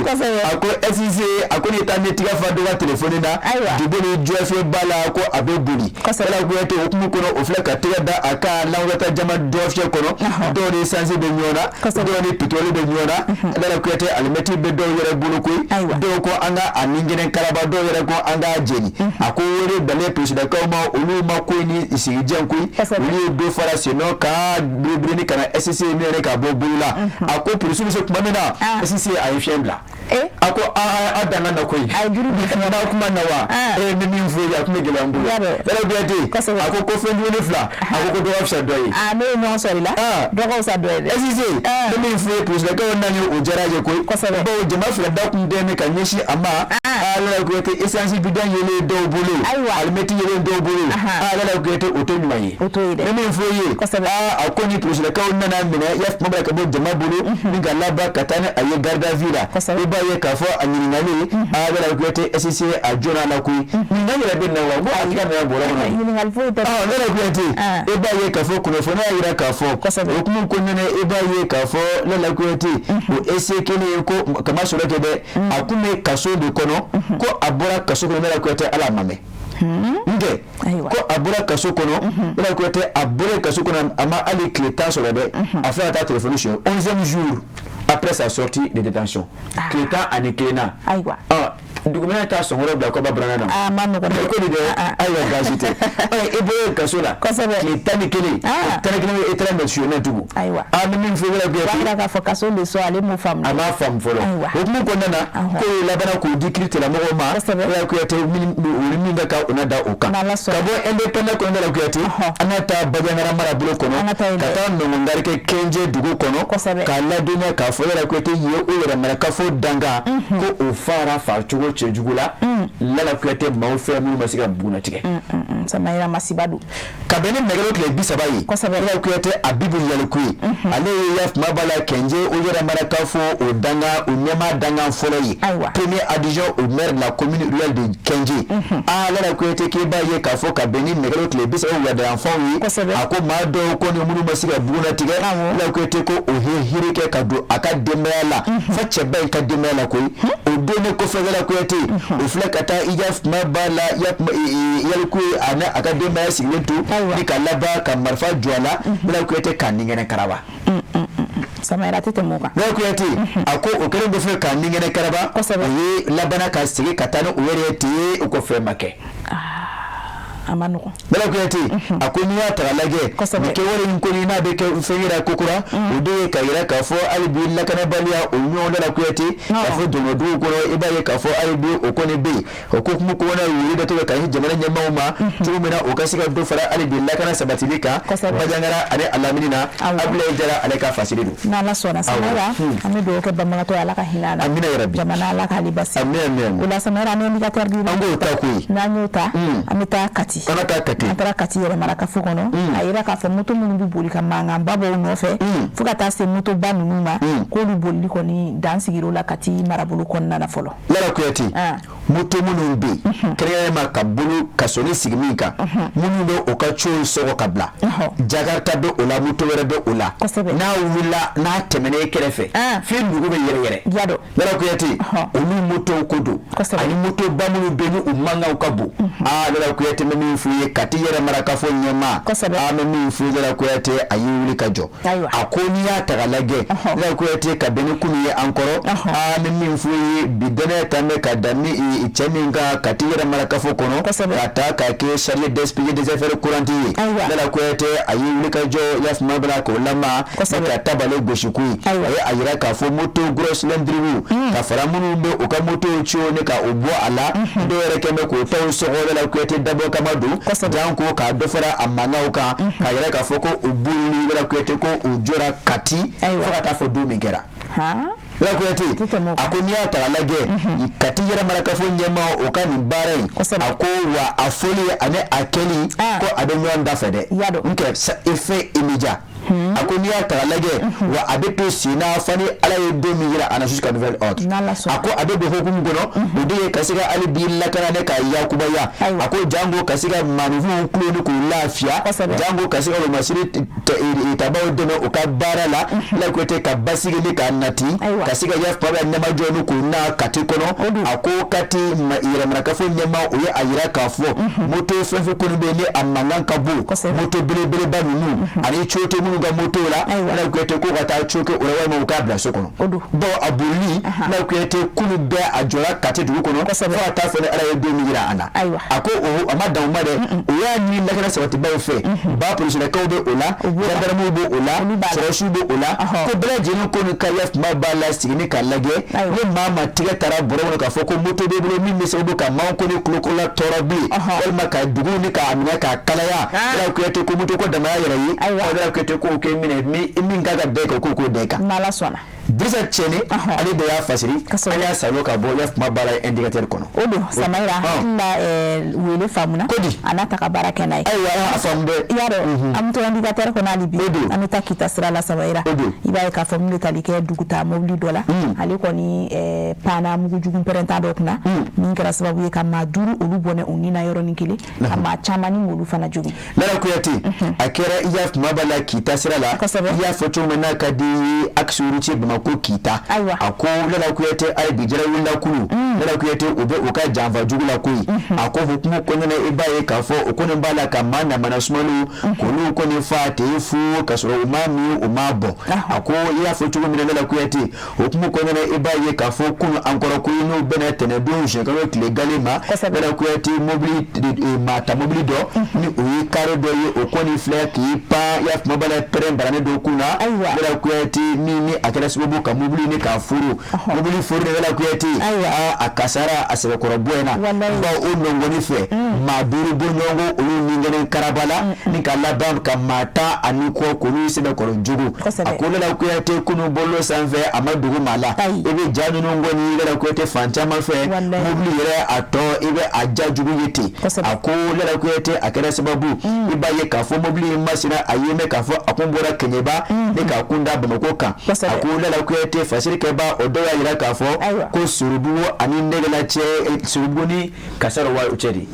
a ko SIC, a ko n'i taa ni tigɛ fa dɔ ka telefɔni na Diboli jɔfiyɛba la, ko a bɛ boli. Lala Kuyate, o hukumu kɔnɔ, o filɛ ka tɛgɛ da a kan lanwulata jama dɔfiyɛ kɔnɔ, dɔw ni sansi bɛ ɲɔgɔn na, dɔw ni pétrole bɛ ɲɔgɔn na. Lala Kuyate, alimɛti bɛ dɔw yɛrɛ bolo koyi, dɔw ko an ka a ni kɛnɛ kalaba, dɔw yɛrɛ ko an k'a jeni. A ko wele bilalen pirisidakaw ma, olu ma ko in ni sigijɛn koyi, olu ye dɔ fara sennɔ ka biribiri ka na SIC min yɛrɛ ka bɔ bolo la. A ko polisiw bɛ se tuma min na, SIC a ye fiɲɛ bila. A ko aa, a dan ka na koyi, n'a kuma na wa e bɛ min fɔ ye, a tun bɛ gɛlɛya n bolo. Lala Kuyate, a ko fɛn jumɛn fila, a ko dɔ ka fisa dɔ ye. Aa, n'o ye ɲɔgɔn sɔrɔ i la, dɔ ka fisa dɔ ye dɛ. SIC ne min fɔ ye, polisilakaw nani, o diyara ye koyi, bawo jama fila da kun tɛ ka ɲɛsin a ma. Aa, Lala Kuyate, essence bidon yelen dɔw bolo, alimɛti yelen dɔw bolo. Aa, Lala Kuyate, o tɛ ɲuman ye. Ne min fɔ ye, aa, a ko ni polisilakaw nana minɛ i y'a kuma bɛ ka bɔ jama bolo ni ka laban ka taa ni a ye garde à vue la, i b'a ye k'a fɔ a ɲininkali, aa, Lala Kuyate, SIC a jɔnna la koyi. Ɲininkali yɛrɛ bɛ na wa ko a tigi minɛ bɔrɔ kɔnɔ. Ɲininkali foyi tɛ. Ɔ, Lala Kuyate, i b'a ye k'a fɔ kunnafoniya y'a jira k'a fɔ o hukumu kɔnɔna na, i b'a ye k'a fɔ Lala Kuyate, o ese kelen ko kama sɔrɔ kɛ dɛ, a kun bɛ kaso de kɔnɔ, ko a bɔra kaso kɔnɔ, Lala Kuyate, ala ma mɛn n kɛ ko a bɔra kaso kɔnɔ. Lala Kuyate, a bɔra kaso kɔnɔ, a ma hali tile 10 sɔrɔ dɛ, a filɛ ka taa téléphone suɲɛ 11e jour après sa sortie de détention, tile 11 na. Ayiwa. Ɔ, Dugumɛnɛ t'a sɔngɔ bila kɔba buranan na. A ma nɔgɔn dɛ. Ko de dɛ, ayiwa baasi tɛ. I bɔra kaso la. Kosɛbɛ. Tile 11. 11 e taara mɛ suyɛnɛ tugun. Ayiwa. An bɛ min fɔ wɛrɛ O b'a yira k'a fɔ kaso leçon ale m'o faamu. A m'a faamu fɔlɔ. Ayiwa. O hukumu kɔnɔna na, ko labanna k'o di kiiritigɛlamɔgɔw ma. Kosɛbɛ. Yaya Kuyate olu min ka kan o na da o kan. N'Ala sɔnna. Ka bɔ indépendant kɔnɔna la Kuyate. An ka taa Bandiagara marabolo kɔnɔ. An ka taa yen dɛ. Ka taa nɔngɔngarikɛ Kɛnjɛ dugu kɔnɔ. Kosɛbɛ. K'a ladɔnniya k'a fɔ Yaya Kuyate ye o yɛrɛ marakafo dankan. Ko o fara faacogo cɛjugu la. Lala Kuyate maaw fɛ minnu ma se ka bugunnatigɛ. Samayira masiba don. Ka bɛn ni nɛgɛlo tile 30 ye. Kosɛbɛ. Yaya Kuyate Abibu Yaliku ye. Ale ye yafuma b'a la Kɛnjɛ o yɛrɛ marakafo o dankan o ɲɛmaa dankan fɔlɔ ye. Ayiwa. Premier adjoint au maire de la commune rurale de Kɛnjɛ. Aa Lala Kuyate k'e b'a ye k'a fɔ ka bɛn ni nɛgɛlo tile 30 wuladayanfanw ye. Kosɛbɛ. A ko maa dɔw kɔni minnu ma se ka bugunnatigɛ. Awɔ. Lala Kuyate ko o ye hiri kɛ ka don a ka denbaya la. Fo cɛba in ka denbaya la koyi. O don ne kɔfɛ Lala Kuyate. O filɛ ka taa i yafuma b'a la Yaliku ye a n'a ka denbaya sigilen to. Ayiwa. Ni ka laban ka marifa jɔ a la. Lala Kuyate k'a ningɛnɛ karaba. Samayira tɛ tɛmɛ o kan. Lala Kuyate a ko o kɛlen kɔfɛ k'a ningɛnɛ karaba. Kosɛbɛ. O ye labanna ka segin ka taa ni o yɛrɛ ye ten o kɔfɛ ma kɛ. A ma nɔgɔn. Lala Kuyate a ko n'i y'a ta k'a lajɛ. Kosɛbɛ. Nin kɛwale in kɔni n'a bɛ kɛ fɛn yɛrɛ ko kura. O de ye ka yira k'a fɔ hali bi lakanabaliya o ɲɔgɔn Lala Kuyate. K'a fɔ dɔnɔdugu kɔnɔ i b'a ye k'a fɔ hali bi o kɔni bɛ yen. O ko hukumu kɔnɔna wele dɔ to ka ɲɛsin jamana ɲɛmaaw ma. Cogo min na o ka se ka dɔ fara hali bi lakana sabatili kan. Kosɛbɛ. Bandiagara ani a lamini na. Awɔ. Abulaye Jara ale ka fasiri don. N'Ala sɔnna Samayira an bɛ dugawu kɛ banbagatɔ ye Ala ka hinɛ a la. Amina yarabi. Jamana Ala k'ale basigi. Amina amina. O la Samayira an bɛ indicateur di. An k'o ta koyi. N'an y'o ta an bɛ taa Kati. An ka taa Kati. An taara Kati yɛrɛmarakafo kɔnɔ. A yira k'a fɔ moto minnu bɛ boli ka mankanba bɔ u nɔfɛ. Fo ka taa se motoba ninnu ma. K'olu bolili kɔni dan sigir'o la Kati marabolo kɔnɔna na fɔlɔ. Lala Kuyate moto minnu bɛ yen kɛrɛnkɛrɛnnenya ka bolo ka sɔnni sigi min kan minnu bɛ o ka cow sɔgɔ ka bila Jakarta bɛ o la moto wɛrɛ bɛ o la n'a wulila n'a tɛmɛna e kɛrɛfɛ fɛn dugu bɛ yɛrɛyɛrɛ Lala Kuyate olu motow ko don ani motoba minnu bɛ yen ni u mankanw ka bon aa Lala Kuyate bɛ min f'u ye Kati yɛrɛ marakafo ɲɛmaa an bɛ min f'u ye Lala Kuyate a y'i wuli ka jɔ a ko n'i y'a ta k'a lajɛ Lala Kuyate ka bɛn ni kunun ye an kɔrɔ an bɛ min f'u ye bi danaya tan bɛ ka da ni cɛ min kan Kati yɛrɛ marakafo kɔnɔ ka taa k'a kɛ chargé d'expédier des affaires courantes ye Lala Kuyate a y'i wuli ka jɔ yafuma bala k'o lama ka tabale gosi koyi a ye a yira k'a fɔ moto gros cylindre ka fara minnu bɛ u ka moto ciw ni ka o bɔ a la dɔw yɛrɛ kɛn bɛ k'o taw sɔgɔ Lala Kuyate dabɔ kama don janko k'a dɔ fara a mankanw kan k'a yira k'a fɔ ko o bolili Lala Kuyate ko o jɔra Kati fo ka taa fɔ don min kɛra. Lala Kuyate a ko n'i y'a ta k'a lajɛ Kati yɛrɛ marakafo ɲɛmaa o ka nin baara in a ko wa a fɔli ani a kɛli ko a bɛ ɲɔgɔn da fɛ dɛ n kɛ effet immédiat a ko n'i y'a ta k'a lajɛ wa a bɛ to sen na fo ni Ala ye don min yira a na jusqu'à nouvel ordre a ko a bɛ don hukumu kɔnɔ o de ye ka se ka hali bi lakana ne ka yakubaya a ko jango ka se ka maaninfinw kulo ni k'u lafiya jango ka se ka olomasiri tabaw dɛmɛ u ka baara la Lala Kuyate ka basigi ni k'a nati ka se ka yafa bɛ ɲɛmajɔ ni k'u na Kati kɔnɔ a ko Kati yɛrɛmarakafo ɲɛmaa o ye a yira k'a fɔ moto fɛn fɛn kɔni bɛ yen ni a mankan ka bon moto belebeleba ninnu ani cote minnu ka moto la Lala Kuyate ko ka taa coke o la walima u k'a bila so kɔnɔ bawo a bolili Lala Kuyate kulu bɛɛ a jɔra Kati dugu kɔnɔ fo ka taa fɔ ni Ala ye don min yira an na a ko a ma dan o ma dɛ o y'a ɲini lakana sabatibaw fɛ ba polisilakaw bɛ o la gendarmew bɛ o la sɔrɔdasiw bɛ o la ko bɛɛ lajɛlen ko nin ka yafuma b'a la sigi k'a lajɛ ni maa ma tigɛ taara bɔrɔ kɔnɔ k'a fɔ ko moto b'e bolo min bɛ sababu ka maaw ko ni kulokorola tɔɔrɔ bilen walima ka dugu ni k'a minɛ k'a kalaya Lala Kuyate ko moto ko damaya yɛrɛ ye Lala Kuyate k'o kɛ minɛ min kan ka da i kan k'o k'o da i kan. N'Ala sɔnna. Dirisa Cɛni ale de y'a fasiri an y'a salo ka bɔ yafuma baara indicateur kɔnɔ. O don Samayira hakili la wele faamuna. Kodi. A n'a ta ka baara kɛ n'a ye. Ayiwa a faamu dɛ. I y'a dɔn an bɛ to indicateur kɔnɔ hali bi. An bɛ taa Kita sira la Samayira. O don. I b'a ye k'a fɔ min bɛ tali kɛ dugutaa mobili dɔ la. Ale kɔni panna mugujugu pɛrɛnta dɔ kunna. Min kɛra sababu ye ka maa 5 olu bɔnɛ u ni na yɔrɔnin kelen. Ka maa caman ni olu fana jogin. Lala Kuyate a kɛra i yafuma b'a la Kita sira la. Kosɛbɛ. I y'a fɔ cogo min n'a ka di axe routier Bamakɔ Kita. Ayiwa. A ko Lala Kuyate hali bi jarawulila kulu. Lala Kuyate u bɛ u ka janfa jugu la koyi. A ko hukumu kɔnɔna na, i b'a ye k'a fɔ o kɔni b'a la ka maa namana sumaliw k'olu kɔni fa ten fu ka sɔrɔ u ma min, u ma bɔn. A ko i y'a fɔ cogo min na, Lala Kuyate, hukumu kɔnɔna na, i b'a ye k'a fɔ kunun an kɔrɔ ko n'o bɛnna tɛnɛndon zuwɛnkalo tile gale ma, Lala Kuyate, mobili maa ta mobili dɔ ni o ye kari dɔ ye, o kɔni filɛ k'i pan i y'a kuma b'a la pɛrɛn baranin dɔ kun na, Lala Kuyate, min ni a kɛra sababu ka mobili ni k'a furu mobili furu de. Lala Kuyate, a kasara a sɛbɛkɔrɔ bɔ in na, bawo o nɔngɔni fɛ maa 5 bɔɲɔgɔnko olu ni kɛnɛ karaba la ni ka laban ka maa 10 ni kɔ k'olu sɛbɛkɔrɔ jugu. A ko Lala Kuyate, kunun bɔlɔlɔ sanfɛ, a ma dogo maa la, i bɛ ja ninnu kɔni, Lala Kuyate, fan caman fɛ, mobili yɛrɛ a tɔ i bɛ a ja jugu ye ten. A ko Lala Kuyate, a kɛra sababu i b'a ye k'a fɔ mobili in masina a ye mɛn k'a fɔ a kun bɔra Kɛɲɛba ni k'a kun da Bamakɔ kan. A ko Lala Kuyate, fasirikɛba o dɔw y'a jira k'a fɔ ko Sorubugu ani Nɛgɛla cɛ, Sorubugu ni Kasaro wa o cɛ de.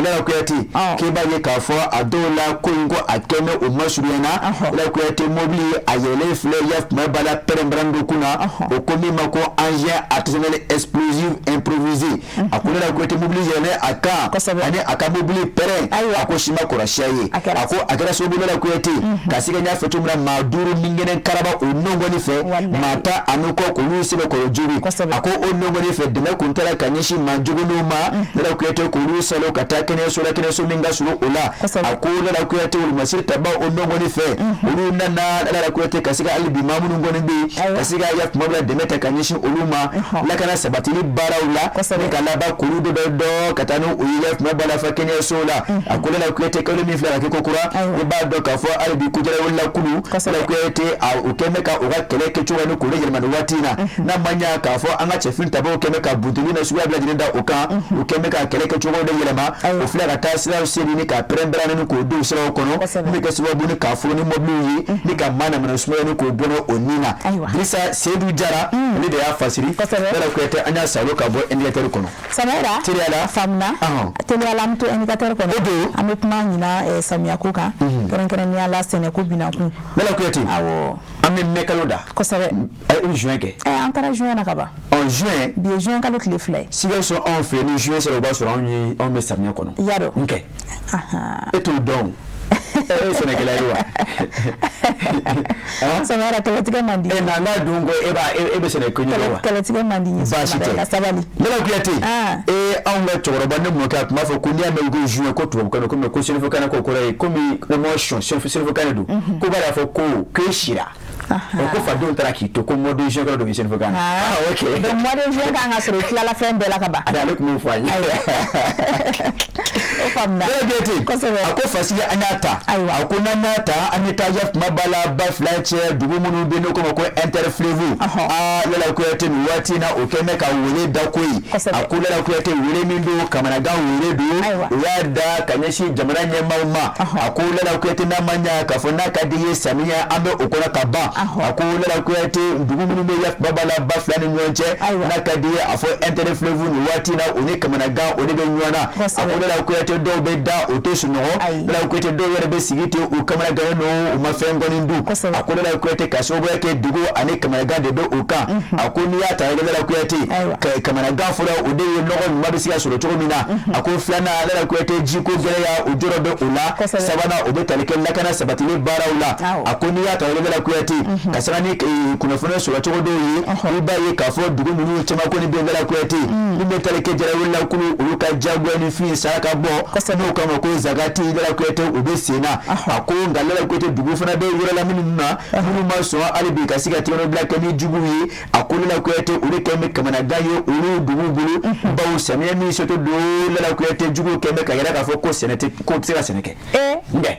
Lala Kuyate, k'i b'a ye k'a fɔ a dɔw la ko in ko a kɛmɛ o masurunyana. Lala Kuyate, mobili a yɛlɛlen filɛ ya tuma b'a la pɛrɛn-pɛrɛn dɔ kun na, o ko min ma ko engin artisanal explosif improvisé. A ko Lala Kuyate, mobili yɛlɛlen a kan ani a ka mobili pɛrɛn, a ko si ma kɔrɔsiya ye. A ko a kɛra sababu, Lala Kuyate, ka se ka n y'a fɔ cogo min na, maa 5 ni kɛnɛ karaba o nɔngɔni fɛ, maa 10 ni kɔ k'olu sɛbɛkɔrɔ jugu. A ko o nɔngɔni fɛ, dɛmɛ kun taara ka ɲɛsin maa juguninw ma, Lala Kuyate, k'olu salo ka taa kɛnɛyaso la, kɛnɛyaso min ka surun o la. A ko Lala Kuyate, olumasiri taba o nɔngɔni fɛ, olu nana, Lala Kuyate, ka se ka hali bi maa minnu kɔni bɛ yen, ka se ka ya kuma bila dɛmɛ ta ka ɲɛsin olu ma lakana sabatili baaraw la, ni ka laban k'olu dɔ dɔ ka taa n'o ye ya kuma b'a la fa kɛnɛyaso la. A ko Lala Kuyate, kalo min filɛ ka kɛ ko kura, i b'a dɔn k'a fɔ hali bi kojara wulila kulu, Lala Kuyate, u kɛn bɛ ka u ka kɛlɛ kɛcogo ni k'olu yɛlɛma nin waati in na, n'a ma ɲa k'a fɔ an ka cɛfin tabaw kɛn bɛ ka bunteni na suguya bɛɛ lajɛlen da o kan. U kɛn bɛ ka kɛlɛ kɛcogo de yɛlɛma, o filɛ ka taa siraw seli ni ka pɛrɛn-pɛrɛn ni k'o don siraw kɔnɔ, min bɛ kɛ sababu ni k'a furu ni mɔbiliw ye ni ka maa namana sumaya ni k'o bɔnɛ o ni na. Dirisa Seyidu Jara, ale de y'a fasiri. Lala Kuyate, an y'a salo ka bɔ indicateur kɔnɔ. Samara. Teliya la. Faamuna. Teliya la, an bɛ to indicateur kɔnɔ. O don. An bɛ kuma ɲinan samiyako kan, kɛrɛnkɛrɛnnenya la sɛnɛko binakun. Lala Kuyate, an bɛ mai kalo da. Ɛ, juin kɛ. Ɛ, an taara juin na ka ban. Ɔ, juin. Bi ye juin kalo tile 2 ye. Sikaso, anw fɛ, ni juin sera, o b'a sɔrɔ anw ye anw bɛ samiya kɔnɔ. I y'a dɔn. N kɛ. E t'o dɔn. E ye sɛnɛkɛla ye wa? Samara, kɛlɛtigɛ man di. E na n'a dun ko e b'a e bɛ sɛnɛ ko ɲɛdɔn wa? Kɛlɛtigɛ man di n ye. Baasi tɛ. Ka sabali. Lala Kuyate. Ee, anw ka cɛkɔrɔba ne mɔkɛ, a tun b'a fɔ ko n'i y'a mɛn ko juin, ko tubabukan don, komi ko sɛnɛfɔkan ko kɔrɔ ye komi ko sɔn sɛnɛfɔkan de don. Ko b'a fɔ ko k'e sira. O ko fadenw taara k'i to ko mois de juin kɔrɔ don sɛnɛfɔkan na. Ah, ok. Donc mois de juin kan ka sɔrɔ i tilala fɛn bɛɛ la ka ban. Ale tun b'o fɔ an ye. O faamuna. Lala Kuyate. A ko fasigi an y'a ta. A ko n'an y'a ta, an bɛ taa ya kuma b'a la ba fila cɛ dugu minnu bɛ yen n'o ko ma ko interfleuve. Aa, Lala Kuyate, nin waati in na, o kɛn bɛ ka wele da ko ye. A ko Lala Kuyate, wele min don, kamanagan wele don. O y'a da ka ɲɛsin jamana ɲɛmaaw ma. A ko Lala Kuyate, n'a ma ɲa k'a fɔ n'a ka di ye, samiya an bɛ o kɔnɔ ka ban. A ko Lala Kuyate, dugu minnu bɛ ya kuma b'a la ba fila ni ɲɔgɔn cɛ, n'a ka di ye a fɔ interfleuve, nin waati in na, o ni kamanagan o de bɛ ɲɔgɔn na. A ko Lala Kuyate, dɔw bɛ da o tɛ sunɔgɔ. Lala Kuyate, dɔw yɛrɛ bɛ sigi ten, u kamanagannen don, u ma fɛn kɔni dun. A ko Lala Kuyate, ka sababuya kɛ dugu ani kamanagan de bɛ o kan. A ko n'i y'a ta Lala Kuyate, kamanagan fɔlɔ, o de ye nɔgɔ ɲuman bɛ se ka sɔrɔ cogo min na. A ko filanan, Lala Kuyate, jiko gɛlɛya o jɔrɔ bɛ o la. Sabanan, o bɛ tali kɛ lakana sabatili baaraw la. A ko n'i y'a ta Lala Kuyate, ka sanga ni kunnafoniya sɔrɔ cogo dɔw ye, i b'a ye k'a fɔ dugu ninnu caman kɔni bɛ, Lala Kuyate, min bɛ tali kɛ jarawelila kulu olu ka diyagoya ni fin saraka bɔ n'o kama ko zakati, Lala Kuyate, o bɛ sen na. A ko nka Lala Kuyate, dugu fana bɛ yɔrɔ la minnu na, minnu ma sɔn hali bi ka se ka tɛgɛnɔbila kɛ ni juguw ye. A ko Lala Kuyate, olu kɛn bɛ kamanagan ye olu dugu bolo, bawo samiya min setɔ don, Lala Kuyate, juguw kɛn bɛ ka yira k'a fɔ ko sɛnɛ tɛ, ko tɛ se ka sɛnɛ kɛ. N kɛ.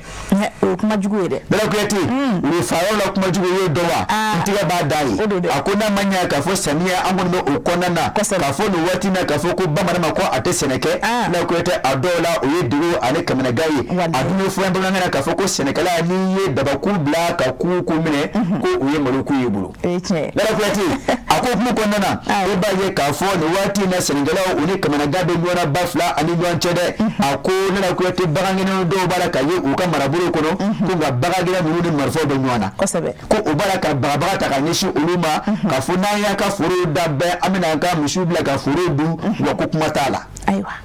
O ye kuma jugu ye dɛ. Lala Kuyate, u ye faaraw la kuma jugu ye dɔn wa? N tigɛ b'a da ye. A ko n'a ma ɲɛ k'a fɔ samiya an kɔni bɛ o kɔnɔna na, k'a fɔ nin waati in na, k'a fɔ ko bamanan ma ko a tɛ sɛnɛ kɛ, Lala Kuyate, a dɔw la la, o ye degun ani kamanagan ye. A dun bɛ fɔ an bamanankan na k'a fɔ ko sɛnɛkɛla, n'i ye dabaku bila ka ku ko minɛ, ko o ye maloko ye bolo. Lala Kuyate a ko hukumu kɔnɔna na, i b'a ye k'a fɔ nin waati in na, sɛnɛkɛlaw u ni kamanagan bɛ ɲɔgɔn na ba fila ani ɲɔgɔn cɛ dɛ. A ko Lala Kuyate, bagangɛnna dɔw b'a la ka ye u ka marabolo kɔnɔ, ko nka bagangɛnna ninnu ni marifaw bɛ ɲɔgɔn na. Ko u b'a la ka bagabaga ta ka ɲɛsin olu ma, k'a fɔ n'an y'a ka foro da bɛɛ, an bɛna an ka misiw bila ka foro dun, wa ko kuma t'a la.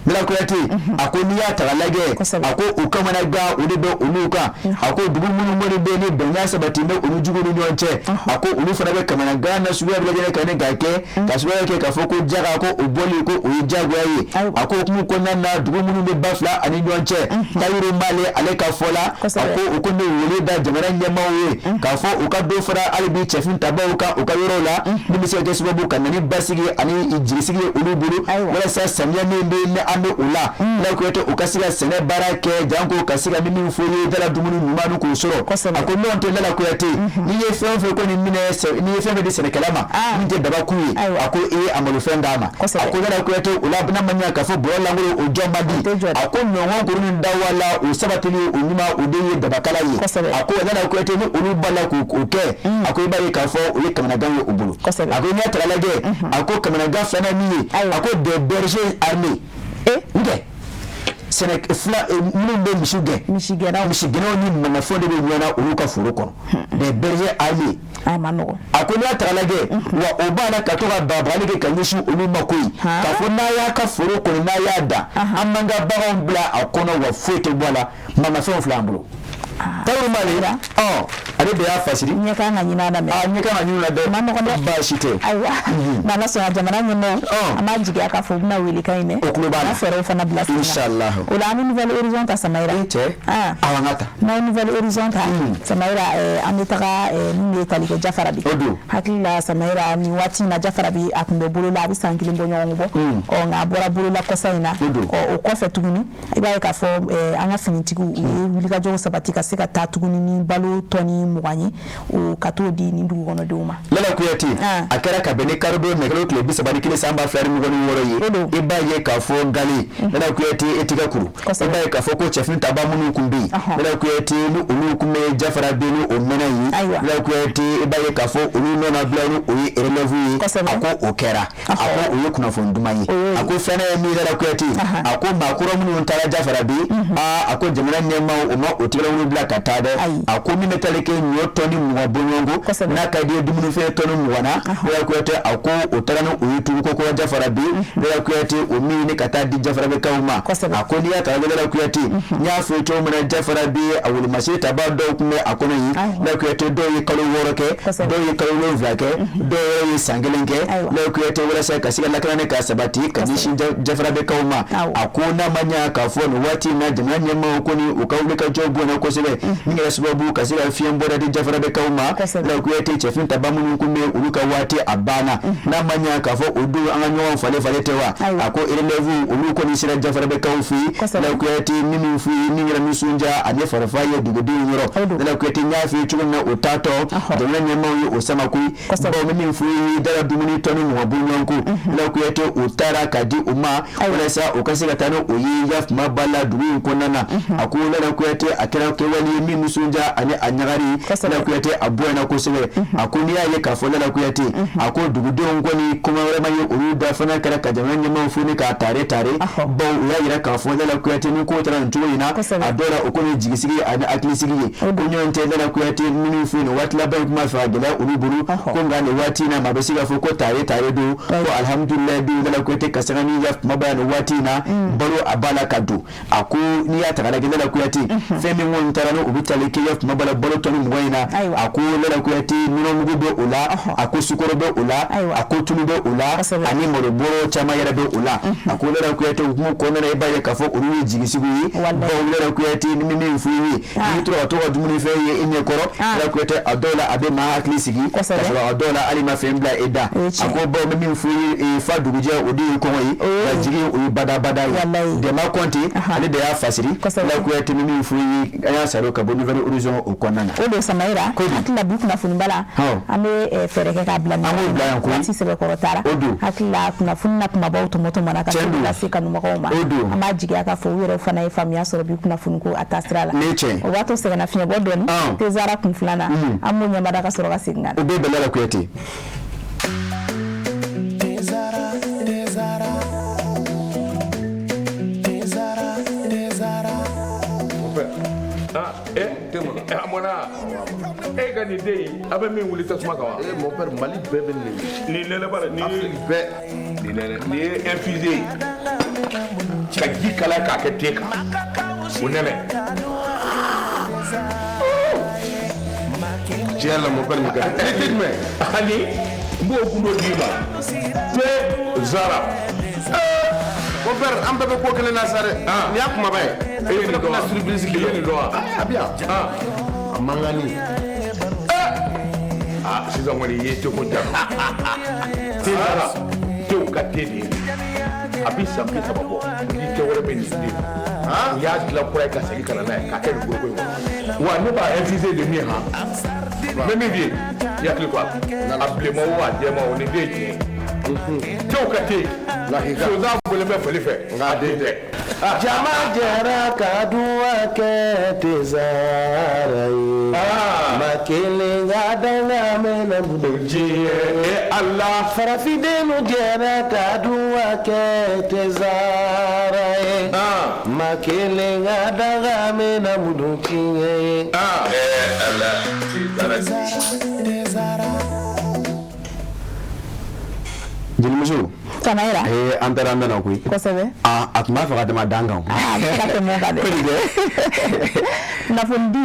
Lala Kuyate a ko n'i y'a ta k'a lajɛ, a ko u kamanagan o de bɛ olu kan. A ko dugu minnu kɔni bɛ yen ni bɛnkan sabati bɛ olu juguw ni ɲɔgɔn cɛ, a ko olu fana bɛ kamanagan na suguya bɛɛ lajɛlen kan ni k'a kɛ ka suguya kɛ k'a fɔ ko jaga ko o bɔli ko o ye diyagoya ye. A ko hukumu kɔnɔna na, dugu minnu bɛ ba fila ani ɲɔgɔn cɛ, Tayiru Male ale ka fɔ la, a ko u kɔni bɛ wele da jamana ɲɛmaaw ye k'a fɔ u ka dɔ fara hali bi cɛfin tabaw kan u ka yɔrɔw la, min bɛ se ka kɛ sababu ka na ni basigi ani jigisigi ye olu bolo, walasa samiya min bɛ ni an bɛ o la, Lala Kuyate, u ka se ka sɛnɛ baara kɛ, janko ka se ka min fɔ ye dala dumuni ɲuman k'o sɔrɔ. A ko n'o tɛ, Lala Kuyate, n'i ye fɛn o fɛn kɔni minɛ, n'i ye fɛn fɛn di sɛnɛkɛla ma min tɛ dabakun ye, a ko e ye a malofɛn d'a ma. A ko Lala Kuyate, o la n'a ma ɲɛ k'a fɔ bɔrɔ lankolon o jɔ man di. A ko ɲɔgɔn kuru ni dawa la, o sabatili o ɲuman, o de ye dabakala ye. A ko Lala Kuyate, ni olu b'a la k'o kɛ, a ko i b'a ye k'a fɔ o ye kamanagan ye u bolo. A ko n'i y'a ta k'a lajɛ, a ko kamanagan filanan min ye, a ko des bergers armés, n tɛ sɛnɛ fila minnu bɛ misi gɛn, misigɛnnaw ni mamafɛnw de bɛ ɲɔgɔn na olu ka foro kɔnɔ, des bergers armés. A ko n'i y'a ta k'a lajɛ, wa o b'a la ka to ka bagabagali kɛ ka ɲɛsin olu ma koyi, k'a fɔ n'a y'a ka foro kɔni n'a y'a dan, an b'an ka baganw bila a kɔnɔ, wa foyi tɛ bɔ a la, mamafɛnw filɛ an bolo. Tayiru Male, ɔ ale de y'a fasiri. Ɲɛ kan ka ɲini a la mɛ. Aa, ɲɛ kan ka ɲini o la dɛ. Ma nɔgɔn dɛ. Baasi tɛ. Ayiwa, n'Ala sɔnna, jamana ɲɛmɔgɔw, an b'a jigiya k'a fɔ u bɛna welekan in mɛn. O tulo b'a la. An fɛɛrɛw fana bila sen kan. Inshallah. O la an bɛ Nouvel Horizon ta, Samayira. E cɛ. Awɔ, an ka ta. N'an ye Nouvel Horizon ta, Samayira, an bɛ taga min bɛ tali kɛ Jafarabi. O don. Hakili la, Samayira, nin waati in na, Jafarabi a tun bɛ bolo la, a bɛ san kelen bɔ ɲɔgɔn bɔ. Ɔ nka a bɔra bolo la kɔsa in na. O don. Ɔ o kɔfɛ tuguni, i b'a ye k'a fɔ an ka finitigiw u ye wulikajɔw sabati ka se ka taa tuguni ni balo tɔni 20 ye, o ka t'o di nin dugu kɔnɔdenw ma. Lala Kuyate, a kɛra ka bɛn ni karidon nɛgɛlo tile 31 san 2026 ye. I b'a ye k'a fɔ Gale, Lala Kuyate, e tigɛ kuru, i b'a ye k'a fɔ ko cɛfini taba minnu tun bɛ yen, Lala Kuyate, ni olu tun bɛ Jafarabi ni o mɛnɛ ye, Lala Kuyate, i b'a ye k'a fɔ olu nɔ bila ni o ye relève ye. A ko o kɛra, a ko o ye kunnafoni duman ye. A ko fɛn ye min, Lala Kuyate, a ko maa kura minnu taara Jafarabi, aa, a ko jamana ɲɛmaaw o ma o tigɛlawulu bila ka taa dɛ. A ko min bɛ tali kɛ ɲɔ tɔni 20 bɔɲɔgɔnko n'a ka di ye dumunifɛn tɔni 20 na, Lala Kuyate, a ko o taara ni o ye tugu ko kura Jafarabi, Lala Kuyate, o min ɲini ka taa di Jafarabikaw ma. A ko n'i y'a ta Lala Kuyate, n y'a fɔ cogo min na, Jafarabi a wolomasiri tabaa dɔw tun bɛ a kɔnɔ yen, Lala Kuyate, dɔw ye kalo 6 kɛ, dɔw ye kalo 7 kɛ, dɔw yɛrɛ ye san kelen kɛ, Lala Kuyate, walasa ka se ka lakanani ka sabati ka ɲɛsin Jafarabikaw ma. A ko n'a ma ɲɛ k'a fɔ nin waati in na, jamana ɲɛmaaw kɔni u ka wulikajɔ bonyana kosɛbɛ, min kɛra sababu ka se ka fiɲɛ bɔda di Jafarabikaw ma. Lala Kuyate, cɛfini taba minnu tun bɛ olu ka waati a banna, n'a ma ɲɛ k'a fɔ o don an ka ɲɔgɔn falen falen tɛ wa. A ko relève olu kɔni sera Jafarabikaw fɛ yen, Lala Kuyate, min f'u ye min kɛra nisɔndiya ani farifa ye dugudenw yɔrɔ. Lala Kuyate, n y'a f'i ye cogo min na, o taatɔ jamana ɲɛmaaw ye o sama koyi, bawo min f'u ye dala dumuni tɔni 20 bɔɲɔgɔnko, Lala Kuyate, o taara ka di u ma walasa u ka se ka taa ni o ye yafama ba la dugu in kɔnɔna na. A ko Lala Kuyate, a kɛra kɛwale ye min nisɔndiya ani a ɲagari, Lala Kuyate, a bonyana kosɛbɛ. A ko n'i y'a ye k'a fɔ Lala Kuyate, a ko dugudenw kɔni kuma wɛrɛ ma ye olu da fana kɛra ka jamana ɲɛmaaw fo ni k'a tare tare, bawo u y'a yira k'a fɔ Lala Kuyate, ni ko taara nin cogo in na, a dɔw la o kɔni jigisigi ani hakilisigi ye. Ko ɲɔgɔn tɛ, Lala Kuyate, minnu fɛ yen nin waati laban in kuma fɛ ka gɛlɛya olu bolo, ko nka nin waati in na maa bɛ se k'a fɔ ko tare tare don, ko alihamudulilayi don, Lala Kuyate, ka sanga ni yafama ba nin waati in na, balo a b'a la ka don. A ko n'i y'a ta k'a lajɛ, Lala Kuyate, fɛn min kɔni taara ni o bɛ tali kɛ yafama ba la balo tɔni 20 in na, a ko Lala Kuyate, nɔnɔmugu bɛ o la, a ko sukaro bɛ o la, a ko tulu bɛ o la, ani malo bɔrɔ caman yɛrɛ bɛ o la. A ko Lala Kuyate, hukumu kɔnɔna na, i b'a ye k'a fɔ olu ye jigisigi ye, bawo Lala Kuyate, ni min f'i ye n'i tora ka to ka dumunifɛn ye i ɲɛkɔrɔ, Lala Kuyate, a dɔw la a bɛ maa hakili sigi, k'a sɔrɔ a dɔw la hali ma fɛn bila e da. A ko bawo bɛ min f'i ye, fa dugujɛ o de ye kɔngɔ ye, ka jigin o ye badabada ye. Dɛma Kɔnte ale de y'a fasiri. Lala Kuyate, min f'i ye, an y'a Saro ka bɔ Nouvel Horizon o kɔnɔna na. O de Samayira, hakili la bi kunnafoniba la, an bɛ fɛɛrɛ kɛ k'a bila, an b'o bila yan koyi, waati sɛbɛkɔrɔ taara. Hakili la kunnafoni na kumabaw tɔmɔ tɔmɔna ka se lase kanubagaw ma. An b'a jigiya k'a fɔ u yɛrɛ fana ye faamuya sɔrɔ bi kunnafoni ko a taasira la. O b'a to sɛgɛnna fiɲɛbɔ dɔɔni Tezara kun filanan, an b'o ɲɛmada ka sɔrɔ ka segin ka na. O bɛ bɛlɛ la Kuyate. Tezara, Tezara, Tezara. Ah, eh, a mɔna e ka nin den in, a bɛ min wuli tasuma kan wa? Eh, mon père, Mali bɛɛ bɛ nin. Nin nɛnɛ b'a la, nin Afrique bɛɛ. Nin nɛnɛ, nin ye infusé ye ka ji kalaya k'a kɛ te kan, o nɛnɛ. Tiɲɛ yɛrɛ la, mon père, nin ka di. Ni te jumɛn? Ani n b'o gundo d'i ma, te zara. Mon père, an bɛɛ bɛ ko kelen na sa dɛ. Nin y'a kumaba ye. E ye nin dɔn wa? Surprise I ye nin dɔn wa? A bɛ yan. A mankanni. Ah, sisan kɔni i ye teko ja. Te zara, tew ka te de ye. A bɛ san 30 bɔ, ni tɛ wɛrɛ bɛ nin den. U y'a dilan kura ye ka segin ka na n'a ye k'a kɛ nin foroko in kɔnɔ. Wa ne b'a infusé de min han. N bɛ min f'i ye, i hakili to a la. A bilenman o, a jɛman o, nin den ye tiɲɛ ye. Tew ka te. Sonsan bɔlen bɛ fali fɛ, nka a den tɛ. Jama jɛra ka duwa kɛ Tezara ye. Ma kelen ka danga mɛnna bolo diɲɛ Ala. Farafindenw jɛra ka duwa kɛ Tezara ye. Ma kelen ka danga mɛnna bolo diɲɛ ye. Ala, Tezara. Tezara. Jelimuso. Samayira. Ee, an taara an bɛna koyi. Kosɛbɛ. Aa, a tun b'a fɛ ka tɛmɛ a dan kan. Aa, a bɛ se ka tɛmɛ o kan dɛ. Kunnafoni di.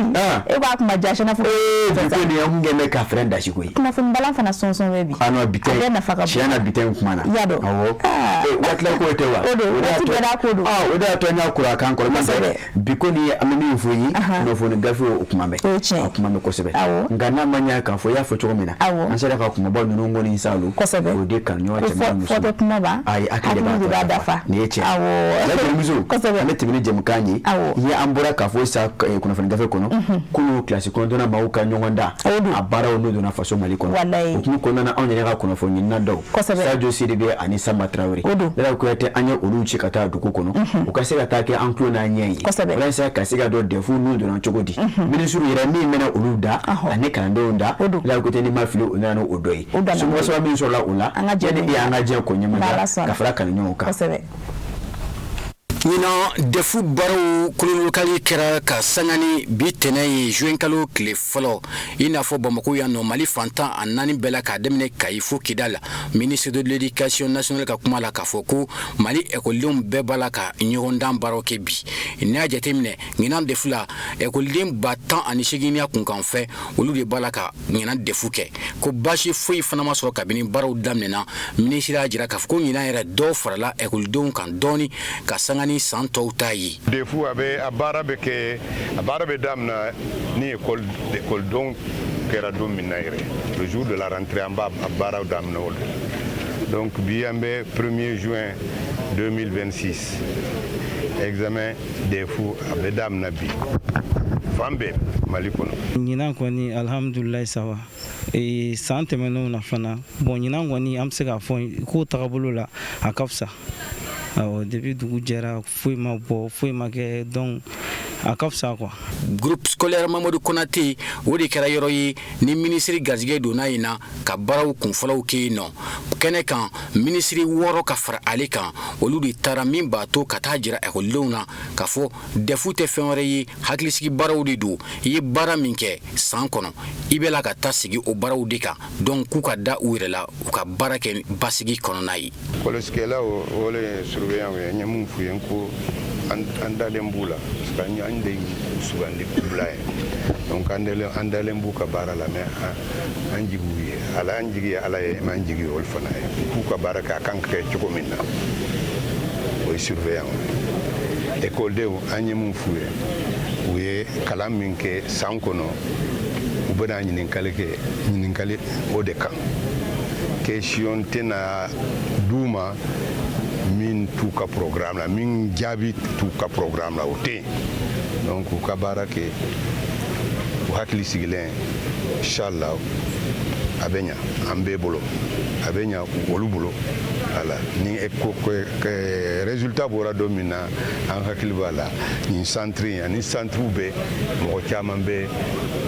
E b'a kuma jasi n'a fɔ. Ee, bi ko nin an kun kɛn bɛ ka fɛrɛn dasi koyi. Kunnafoni balan fana sɔnsɔn bɛ bi. Ah non, bi tɛ. A bɛɛ nafa ka bon. Tiɲɛ na, bi tɛ in kuma na. I y'a dɔn. Awɔ. Ee, waatila ko tɛ wa? O don, waati bɛɛ n'a ko don. Ah, o de y'a to an y'a kura kan kɔrɔ. Kosɛbɛ. Bi ko nin an bɛ min fɔ i ye, kunnafoni gafe o kuma mɛn. O ye tiɲɛ ye. A kuma mɛn kosɛbɛ. Awɔ. Nka n'a ma ɲɛ k'a fɔ i y'a fɔ cogo min na. Awɔ. An sera ka kumabaw ninnu kɔni salon. Kosɛbɛ. O de kanu ɲɔgɔn Ko cɛ n'a muso. fɔtɔ kuma ba. Ayi, hakili de b'a dafa. Nin ye tiɲɛ. Awɔ. La jelimuso. Kosɛbɛ. An bɛ tɛmɛ ni jɛmukan ye. Awɔ. I ye an bɔra k'a fɔ sa kunnafoni gafe kɔnɔ. Kunun kilasi kɔnɔntɔnnan maaw ka ɲɔgɔn dan. A baaraw n'o donna faso Mali kɔnɔ. Walayi. O hukumu kɔnɔna na, anw yɛrɛ ka kunnafoni ɲinina dɔw. Kosɛbɛ. Sadio Sidibe ani Samba Traoré. O don. Lala Kuyate, an ye olu ci ka taa dugu kɔnɔ. U ka se ka taa kɛ an tulo n'an ɲɛ ye. Kosɛbɛ. Walasa ka se ka dɔn DEF n'u donna cogo di. Minisiriw yɛrɛ min bɛna olu da ani kalandenw da. Lala Kuyate, n'i ma fili, o nana n'o dɔ ye. O donna. Somɔgɔ saba min sɔrɔla o la. An ka jɛ Yanni an ka jɛ k'o N'Ala ɲɛmada sɔnna. ka fara kalanɲɔgɔnw kan. Kosɛbɛ. Ɲinan DEF baaraw kolonlokali kɛra ka sanga ni bi tɛnɛ ye, juin kalo tile fɔlɔ, i n'a fɔ Bamako yan nɔ, Mali fan 14 bɛɛ la, k'a daminɛ Kayi fo Kidal. Ministre de l'Éducation nationale ka kuma la k'a fɔ ko Mali ekɔlidenw bɛɛ b'a la ka ɲɔgɔndan baaraw kɛ bi. N'i y'a jateminɛ, ɲinan DEF la, ekɔliden 18,000 y'a kunkan fɛ, olu de b'a la ka ɲinan DEF kɛ, ko baasi foyi fana ma sɔrɔ kabini baaraw daminɛna. Minisiri y'a jira k'a fɔ ko ɲinan yɛrɛ, dɔw farala ekɔlidenw kan dɔɔni ka sanga ni san tɔw ta ye. DEF, a bɛ a baara bɛ kɛ, a baara bɛ daminɛ ni école écoledenw kɛra don min na yɛrɛ, le jour de la rentrée, an b'a a baaraw daminɛ o de la. Donc bi an bɛ 1er juin 2026, examen DEF a bɛ daminɛ bi fan bɛɛ Mali kɔnɔ. Ɲinan kɔni, alhamdulilayi, ça va. Ee, san tɛmɛnenw na fana, bon, ɲinan kɔni, an bɛ se k'a fɔ ko tagabolo la, a ka fisa. Awɔ, depuis dugu jɛra, foyi ma bɔ, foyi ma kɛ, donc a ka fisa quoi. Groupe scolaire Mamadu Konate, o de kɛra yɔrɔ ye ni minisiri garijɛgɛ donna yen na ka baaraw kunfɔlɔw kɛ yen nɔ. Kɛnɛ kan, minisiri wɔɔrɔ ka fara ale kan, olu de taara, min b'a to ka taa jira ekɔlidenw na k'a fɔ DEF tɛ fɛn wɛrɛ ye, hakilisigi baaraw de don. I ye baara min kɛ san kɔnɔ, i bɛ la ka taa sigi o baaraw de kan, donc k'u ka da u yɛrɛ la, u ka baara kɛ basigi kɔnɔna ye. Kɔlɔsikɛlaw, o le ye surveillant ye. N ye mun f'u ye? N ko an dalen b'u la, parce que an de y'u sugandi k'u bila yen. Donc an dalen b'u ka baara la, mais an jigi b'u ye Ala, an jigi ye Ala ye, mais an jigi ye olu fana ye, k'u ka baara kɛ a kan ka kɛ cogo min na. O ye surveillant ye. Ekɔlidenw, an ye mun f'u ye? U ye kalan min kɛ san kɔnɔ, u bɛna ɲininkali kɛ, ɲininkali o de kan. Question tɛna d'u ma min t'u ka programme la, min jaabi t'u ka programme la, o tɛ yen. Donc u ka baara kɛ u hakili sigilen, inshallah a bɛ ɲa an bɛɛ bolo, a bɛ ɲa olu bolo. Voilà, ni ko résultat bɔra don min na, an hakili b'a la, nin centre in ani centre bɛɛ, mɔgɔ caman bɛ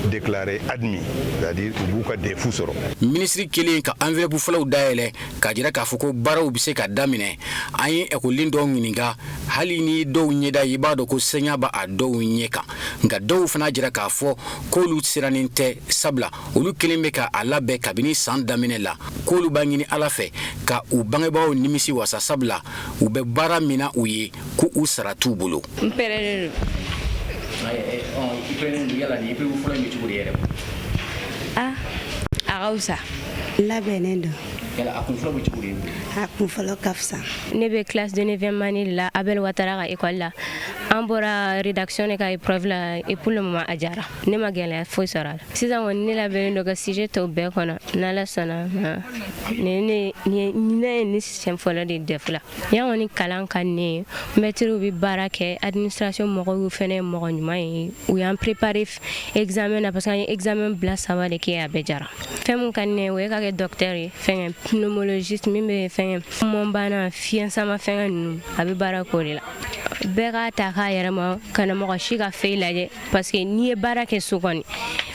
déclaré admis, c'est-à-dire u b'u ka DEF sɔrɔ. Minisiri kelen ka enveloppe fɔlɔw dayɛlɛ k'a jira k'a fɔ ko baaraw bɛ se ka daminɛ. An ye ekɔliden dɔw ɲininka, hali ni dɔw ɲɛda i b'a dɔn ko sɛɲa b'a dɔw ɲɛ kan, nka dɔw fana jira k'a fɔ k'olu sirannen tɛ, sabula olu kelen bɛ ka a labɛn kabini san daminɛ la, k'olu b'a ɲini Ala fɛ ka u bangebagaw nimisi wasa, sabula u bɛ baara min na u ye ko u sara t'u bolo. N pɛrɛnnen don. Yala ni épreuve fɔlɔ in bɛ cogo di yɛrɛ? Ah, a ka fisa. N labɛnnen don. Yala a kun fɔlɔ bɛ cogo di? A kun fɔlɔ ka fisa. Ne bɛ classe de 9e année de la, Abel Ouattara ka école la. An bɔra rédaction de ka épreuve la et pour le moment a diyara ne ma, gɛlɛya foyi sɔrɔ a la. Sisan kɔni ne labɛnnen don ka sujet tɔw bɛɛ kɔnɔ, n'Ala sɔnna ma. Nin ne ɲinɛ ye, ni siɲɛ fɔlɔ de DEF la yan kɔni. Kalan ka di ne ye, mɛtiriw bɛ baara kɛ, administration mɔgɔw fɛnɛ ye mɔgɔ ɲuman ye, u y'an préparé examen na parce que an ye examen bila saba de kɛ, a bɛɛ jara. Fɛn mun ka di ne ye, o ye ka kɛ docteur ye, fɛngɛ pneumologiste min bɛ fɛngɛ mɔnbana, fiɲɛ sama fɛngɛ ninnu, a bɛ baara k'o de la. Bɛɛ k'a ta k'a yɛrɛ ma, kana mɔgɔ si ka fɛn lajɛ, parce que n'i ye baara kɛ so kɔni,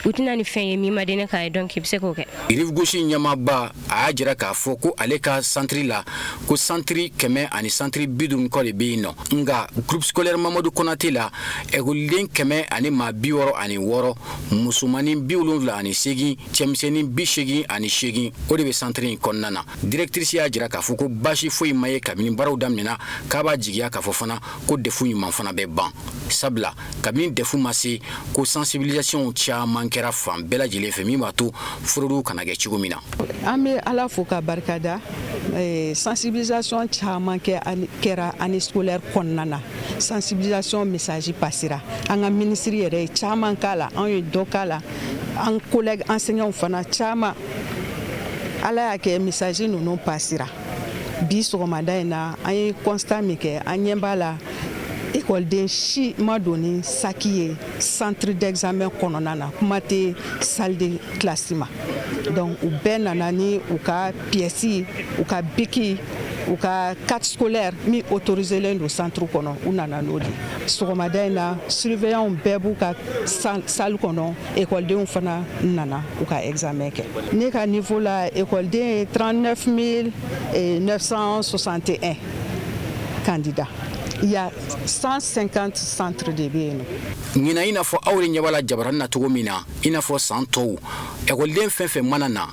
u tɛna ni fɛn ye min ma di ne ka ye, donc i bɛ se k'o kɛ. Rive gauche ɲɛmaaba, a y'a jira k'a fɔ ko ale ka centre la, ko centre 100 ani centre 50 kɔ de bɛ yen nɔ, nka groupe scolaire Mamadu Konate la, ekɔliden 100 ani maa 66, musomanin 78, cɛmisɛnnin 88, o de bɛ centre in kɔnɔna na. Directrice y'a jira k'a fɔ ko baasi foyi ma ye kabini baaraw daminɛna, k'a b'a jigiya k'a fɔ fana ko DEF ɲuman fana bɛ ban, sabula kabini DEF ma se, ko sensibilisation caman kɛra fan bɛɛ lajɛlen fɛ min b'a to fraude kana kɛ cogo min na. An bɛ Ala fo ka barikada. Sensibilisation caman kɛra année scolaire kɔnɔna na. Sensibilisation message passera, an ka ministre yɛrɛ ye caman k'a la, anw ye dɔ k'a la, an collègue enseignants fana caman. Ala y'a kɛ message ninnu passera. Bi sɔgɔmada in na, an ye constat min kɛ, an ɲɛ b'a la, ekɔliden si ma don ni saki ye centre d'examen kɔnɔna na, kuma tɛ salle de classe ma. Donc u bɛɛ nana ni u ka pièce, u ka bic, u ka carte scolaire min autorisélen don centre kɔnɔ, u nana n'o de. Sɔgɔmada in na, surveillant bɛɛ b'u ka salle kɔnɔ, ekɔlidenw fana nana u ka examen kɛ. Ne ka niveau la, ekɔliden ye 39 961 candidats. Il y a 150 centres de bɛ yen nɔ. Ɲinan, i n'a fɔ aw de ɲɛ b'a la jabarani na cogo min na, i n'a fɔ san tɔw, ekɔliden fɛn fɛn mana na,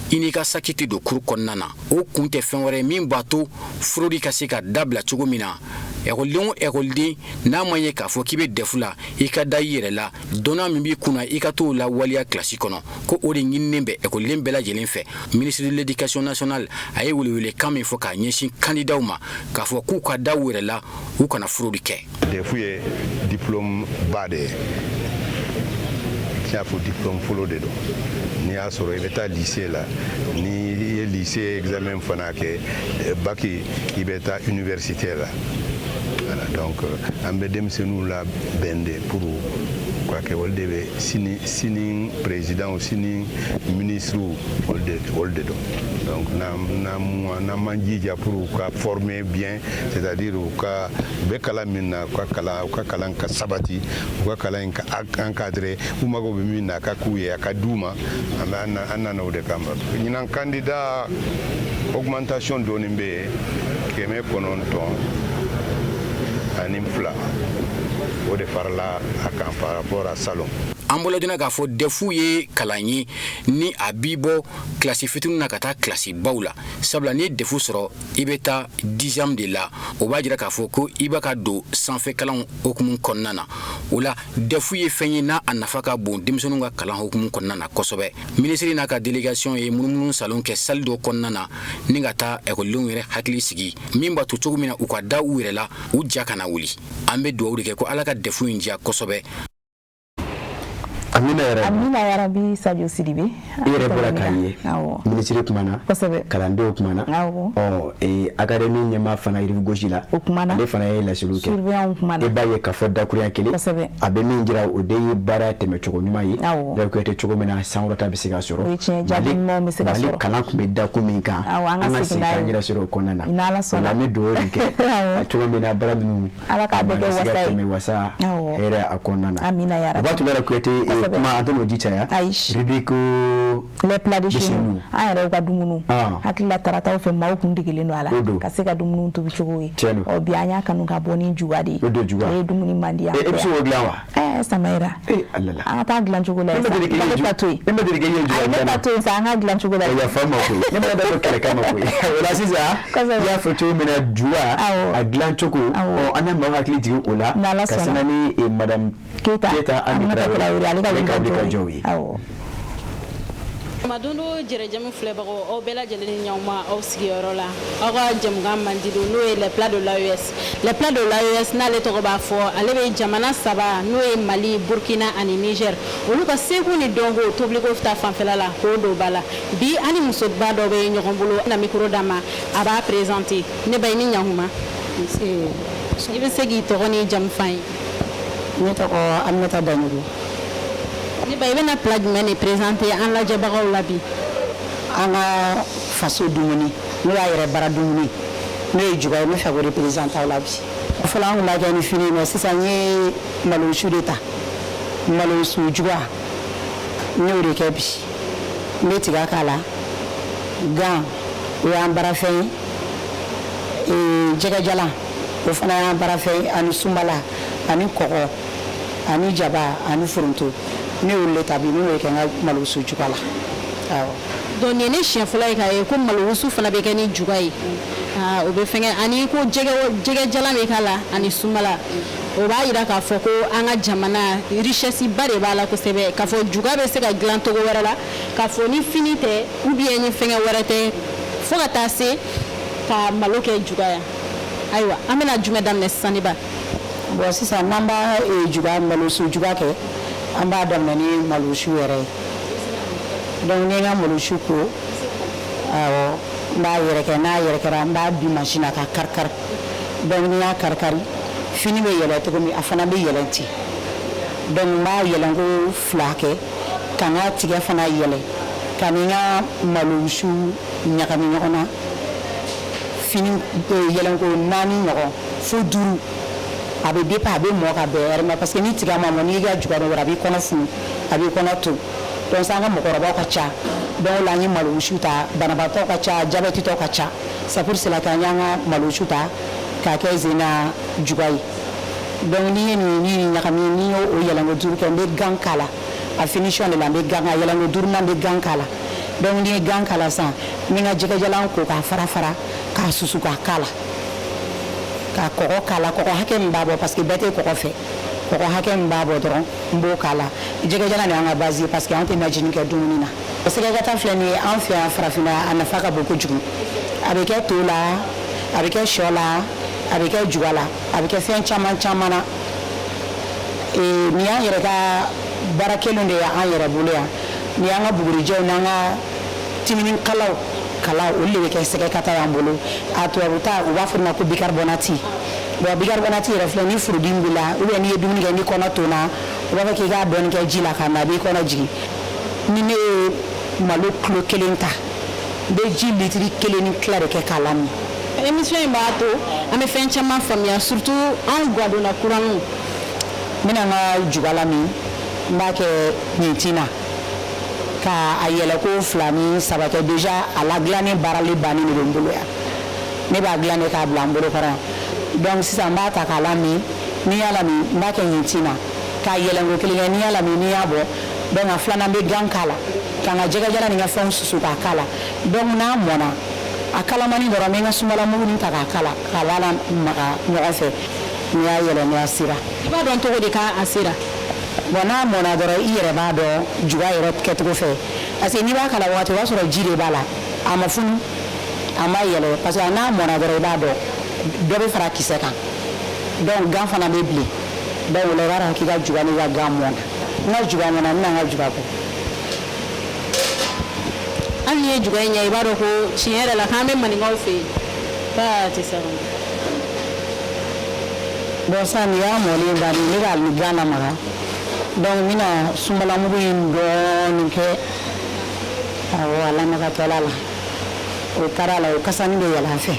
i n'i ka saki tɛ don cour kɔnɔna na. O kun tɛ fɛn wɛrɛ min b'a to fraude ka se ka dabila cogo min na. Ekɔliden o ekɔliden n'a ma ye k'a fɔ k'i bɛ DEF la, i ka da i yɛrɛ la, dɔnniya min b'i kunna, i ka t'o la waleya kilasi kɔnɔ, ko o de ɲininen bɛ ekɔliden bɛɛ lajɛlen fɛ. Ministre de l'Éducation nationale, a ye welewelekan min fɔ k'a ɲɛsin kandidaw ma, k'a fɔ k'u ka da u yɛrɛ la, u kana fraude kɛ. DEF ye diplôme ba de ye, i n'a fɔ diplôme fɔlɔ de don. N'i y'a sɔrɔ i bɛ taa lycée la, ni i ye lycée examen fana kɛ, bac, i bɛ taa université la. Voilà, donc an bɛ denmisɛnninw labɛn de pour ka kɛ olu de bɛ sini sini président, sini ministre, olu de don. Donc n'an m'an jija pour u ka former bien, c'est-à-dire u ka u bɛ kalan min na, u ka kalan ka sabati, u ka kalan in ka encadrer, u mago bɛ min na a ka k'u ye, a ka d'u ma, an bɛ an nana o de kama. Ɲinan, candidat augmentation dɔɔnin bɛ yen, 902, o de farala a kan par rapport à salon. An bɔla joona k'a fɔ DEF ye kalan ye ni a b'i bɔ kilasi fitinin na ka taa kilasi baw la, sabula n'i ye DEF sɔrɔ, i bɛ taa dixième de la. O b'a jira k'a fɔ ko i b'a ka don sanfɛ kalanw hukumu kɔnɔna na. O la, DEF ye fɛn ye n'a a nafa ka bon denmisɛnninw ka kalan hukumu kɔnɔna na kosɛbɛ. Minisiri n'a ka délégation ye munumunu salon kɛ salle dɔ kɔnɔna na ni ka taa ekɔlidenw yɛrɛ hakili sigi, min b'a to cogo min na u ka da u yɛrɛ la, u ja kana wuli. An bɛ dugawu de kɛ ko Ala ka DEF in diya kosɛbɛ. Amina yarabi. Amina yarabi. Sadio Sidibe. I yɛrɛ bɔra k'a ye. Awɔ. Minisiri kumana. Kosɛbɛ. Kalandenw kumana. Awɔ. Ɔ académie ɲɛmaa fana Rive Gauche la. O kumana. Ale fana ye laseliw kɛ. Surveillant kumana. E b'a ye k'a fɔ dakurunya kelen. Kosɛbɛ. A bɛ min jira, o de ye baara tɛmɛcogo ɲuman ye. Awɔ. Kuyate, cogo min na sankɔrɔta bɛ se ka sɔrɔ. O ye tiɲɛ, jaabi ɲumanw bɛ se ka Mali sɔrɔ. kalan tun bɛ dakun min kan. Awɔ, an ka segin n'a k'an ye. yɛrɛ sɔrɔ o kɔnɔna na. N'Ala sɔnna. O la an bɛ dugawu de kɛ. Awɔ. Cogo min na baara ninnu. Ala k'a bɛɛ kɛ a se ka wasa ye. tɛmɛ wasa Awɔ. hɛrɛ a kɔnɔna na. Amina yarabi. O b'a to la Kuyate, Kosɛbɛ. kuma an tɛn'o ji caya. Ayi. Rubrique Les plats de de chez chez nous. nous. An yɛrɛw ka dumuniw. Ah. Hakili la, tarataw fɛ, maaw kun degelen don a la. O don. Ka se ka dumuniw tobi cogo ye. Tiɲɛ don. Ɔ bi, an y'a kanu ka bɔ ni juga de ye. O don, juga. O ye dumuni man di an E bɛ fɛ se yan. k'o dilan wa? Samayira. Ee alala. An ka taa dilan cogo la. Ne ma deli k'e ye Ne ju- ta to yen. Ne ma deli k'e ye juga Ayi, ne dilan ta na. to yen sa, an ka dilan cogo la. O yafa n ma koyi, ne ma da kɛlɛ kama koyi. O la sisan, Kosɛbɛ. i y'a fɔ cogo min na, juga Awɔ. a dilan cogo, ɔ an na maaw hakili jigin o la N'Ala ka sɔnna. sanga ni madame Keyita Keyita Ami Aminata Traoré Traoré, ale ka ale ka wulikajɔ wulikajɔw ye. Awɔ. Madondo jɛrɛjɛmu filɛbagaw, aw bɛɛ lajɛlen ni ɲankuma aw sigiyɔrɔ la. Aw ka jɛmukan mandi don, n'o ye les plats de l'AES. Les plats de l'AES, n'ale tɔgɔ b'a fɔ, ale bɛ jamana saba, n'o ye Mali, Burkina ani Niger, olu ka seko ni dɔnko tobiliko ta fanfɛla la, k'o don ba la. Bi, an ni musoba dɔ bɛ ɲɔgɔn bolo na, micro d'a ma, a b'a présenter. Ne ba, i ni ɲankuma. I bɛ se k'i tɔgɔ ni jamu f'an ye? Ne tɔgɔ Aminata Daɲogo. Ne ba, i bɛna plat jumɛn de présenter an lajɛbagaw la bi? An ka faso dumuni, n'o y'a yɛrɛ baara dumuni, n'o ye juga ye, n bɛ fɛ k'o de présenter aw la bi. Fɔlɔ, an tun b'a kɛ ni fini ye, mais sisan n ye malosu de ta, malosu juga, n y'o de kɛ bi. N bɛ tiga k'a la, gan, o y'an baarafɛn ye, jɛgɛjalan, o fana y'an baarafɛn ye, ani sunbala, ani kɔgɔ, ani jaba, ani foronto. Ne y'olu de ta bi, n y'o de kɛ n ka malosu juga la, awɔ. Donc nin ye ne siɲɛ fɔlɔ ye k'a ye ko malowusu fana bɛ kɛ ni juga ye. Aa, o bɛ fɛngɛ, ani ko jɛgɛjalan bɛ k'a la ani sumala. O b'a yira k'a fɔ ko an ka jamana richesse ba de b'a la kosɛbɛ, k'a fɔ juga bɛ se ka dilan cogo wɛrɛ la, k'a fɔ ni fini tɛ ou bien ni fɛngɛ wɛrɛ tɛ, fo ka taa se ka malo kɛ juga ya. Ayiwa, an bɛna jumɛn daminɛ sisan, ne ba? Bon, sisan n'an b'a juga, malosu juga kɛ, an b'a daminɛ ni malosu yɛrɛ ye. Donc ni n ka malosu ko, awɔ, n b'a yɛrɛkɛ. N'a yɛrɛkɛra, n b'a bin mansin na k'a kari-kari. Donc ni n y'a kari-kari, fini bɛ yɛlɛ cogo min, a fana bɛ yɛlɛ ten. Donc n b'a yɛlɛnko fila kɛ, ka n ka tigɛ fana yɛlɛ, ka ni n ka malosu ɲagami ɲɔgɔn na. Fini yɛlɛnko naani ɲɔgɔn fo duuru, a bɛ dépend, a bɛ mɔ ka bɛn yɛrɛ ma, parce que ni tiga ma mɔ, n'i ka juga dɔ wɛrɛ, a b'i kɔnɔ funu, a b'i kɔnɔ to. Donc sisan, an ka mɔgɔkɔrɔbaw ka ca, donc o la an ye malowusu ta. Banabaatɔ ka ca, jabɛtitɔ ka ca, c'est pour cela que an y'an ka malowusu ta k'a kɛ zena juga ye. Donc n'i ye nin ni nin ɲagami, n'i y'o o yɛlɛnko duuru kɛ, n bɛ gan k'a la. A finition de la, n bɛ gan, a yɛlɛnko duurunan, n bɛ gan k'a la. Donc n'i ye gan k'a la sisan, n bɛ n ka jɛgɛjalan ko k'a fara fara, k'a susu, k'a k'a la, ka kɔgɔ k'a la, kɔgɔ hakɛ min b'a bɔ, parce que bɛɛ tɛ kɔgɔ fɛ. Kɔgɔ hakɛ min b'a bɔ dɔrɔn, n b'o k'a la. Jɛgɛjalan de y'an ka base ye, parce que an tɛ najini kɛ dumuni na. Sɛgɛkata filɛ nin ye, an fɛ yan farafinna, a nafa ka bon kojugu. A bɛ kɛ to la, a bɛ kɛ sɔ la, a bɛ kɛ juga la, a bɛ kɛ fɛn caman caman na. Nin y'an yɛrɛ ka baara kɛlenw de ye an yɛrɛ bolo yan. Nin y'an ka bugurijɛw n'an ka timinikalaw kala, olu de bɛ kɛ sɛgɛkata y'an bolo. A tubabu ta, u b'a fɔ o ma ko bicarbonate. Bon, bicarbonate yɛrɛ filɛ, ni furudimi b'i la ou bien n'i ye dumuni kɛ, ni kɔnɔ tonna, u b'a fɔ k'i k'a dɔɔni kɛ ji la k'a min, a b'i kɔnɔ jigin. Ni ne ye malo kilo kelen ta, n bɛ ji litiri kelen ni tila de kɛ k'a lamin. Émission in b'a to an bɛ fɛn caman faamuya, surtout an gadonna kuraninw. N bɛna n ka juga lamin, n b'a kɛ ɲintin na ka a yɛlɛ ko fila ni saba kɛ. Déjà a la dilannen, baaralen bannen de bɛ n bolo yan. Ne b'a dilan de k'a bila n bolo kɔrɔ yan. Donc sisan, n b'a ta k'a lamin. N'i y'a lamin, n b'a kɛ ɲintin na k'a yɛlɛnko kelen kɛ. N'i y'a lamin, n'i y'a bɔ, donc a filanan, n bɛ gan k'a la, ka n ka jɛgɛjalan ni n ka fɛnw susu k'a k'a la. Donc n'a mɔnna, a kalamani dɔrɔn, n bɛ n ka sumala mugu ta k'a k'a la, k'a lamaga ɲɔgɔn fɛ. N'i y'a yɛlɛ, n'i y'a sera. I b'a dɔn cogo di k'a sera? Bon, n'a mɔnna dɔrɔn, i yɛrɛ b'a dɔn juga yɛrɛ kɛcogo fɛ, parce que n'i b'a kala waati, o b'a sɔrɔ ji de b'a la, a ma funu, a ma yɛlɛ, parce que n'a mɔnna dɔrɔn, i b'a dɔn dɔ bɛ fara kisɛ kan. Donc gan fana bɛ bilen. Donc o la, i b'a dɔn k'i ka juga n'i ka gan mɔnna. N ka juga mɔna, n bɛna n ka juga bɔ. Hali n'i ye juga in ɲɛ, i b'a dɔn ko tiɲɛ yɛrɛ la k'an bɛ maninkaw fɛ yen ba tɛ sa. Bon, sisan nin y'a mɔlen bannen, ne b'a ni gan lamaga. Donc n bɛna sunbalamugu in dɔɔnin kɛ, awɔ, a lamagatɔla la, o taara la, o kasani bɛ yɛlɛ a fɛ.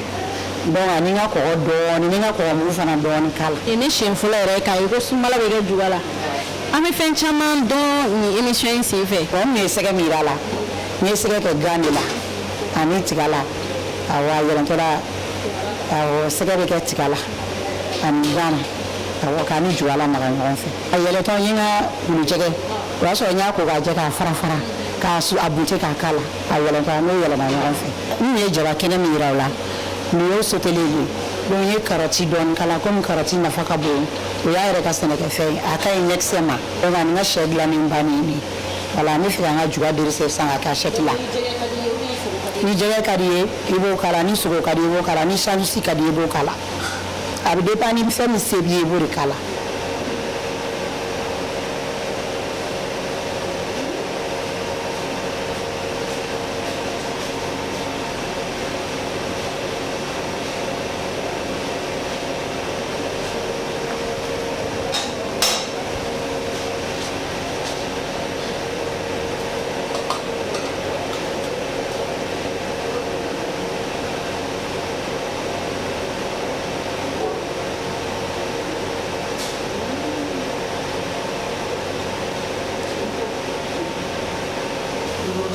Donc ani n ka kɔgɔ dɔɔnin, ni n ka kɔgɔmugu fana dɔɔnin k'a la. Ne siɲɛ fɔlɔ yɛrɛ k'a ye ko sunbala bɛ kɛ juga la. An bɛ fɛn caman dɔn nin émission in sen fɛ. Bon, n ye sɛgɛ min yira a la, n ye sɛgɛ kɛ gan de la ani tiga la. Awɔ, a yɛlɛntɔla, awɔ, sɛgɛ bɛ kɛ tiga la ani gan na, awɔ, k'a ni juga lamaga ɲɔgɔn fɛ. A yɛlɛtɔ, n ye n ka wulujɛgɛ, o y'a sɔrɔ n y'a ko k'a jɛ, k'a fara fara, k'a su a bunte k'a k'a la. A yɛlɛntɔ, an b'o yɛlɛma ɲɔgɔn fɛ. N tun ye jaba kɛnɛ min yira o la, nin y'o sotelen ye. Donc n ye karɔti dɔɔni k'a la, komi karɔti nafa ka bon, o y'a yɛrɛ ka sɛnɛkɛfɛn ye, a ka ɲi ɲɛkisɛ ma. Donc ani n ka sɛ dilannen bannen ye. Voilà, n bɛ fɛ ka n ka juga dresser sisan ka kɛ assiette la. Ni jɛgɛ ka di ye, i b'o k'a la. Ni sogo ka di ye, i b'o k'a la. Ni sandwich ka di ye, i b'o k'a la. A bɛ dépend ni fɛn min se b'i ye, i b'o de k'a la.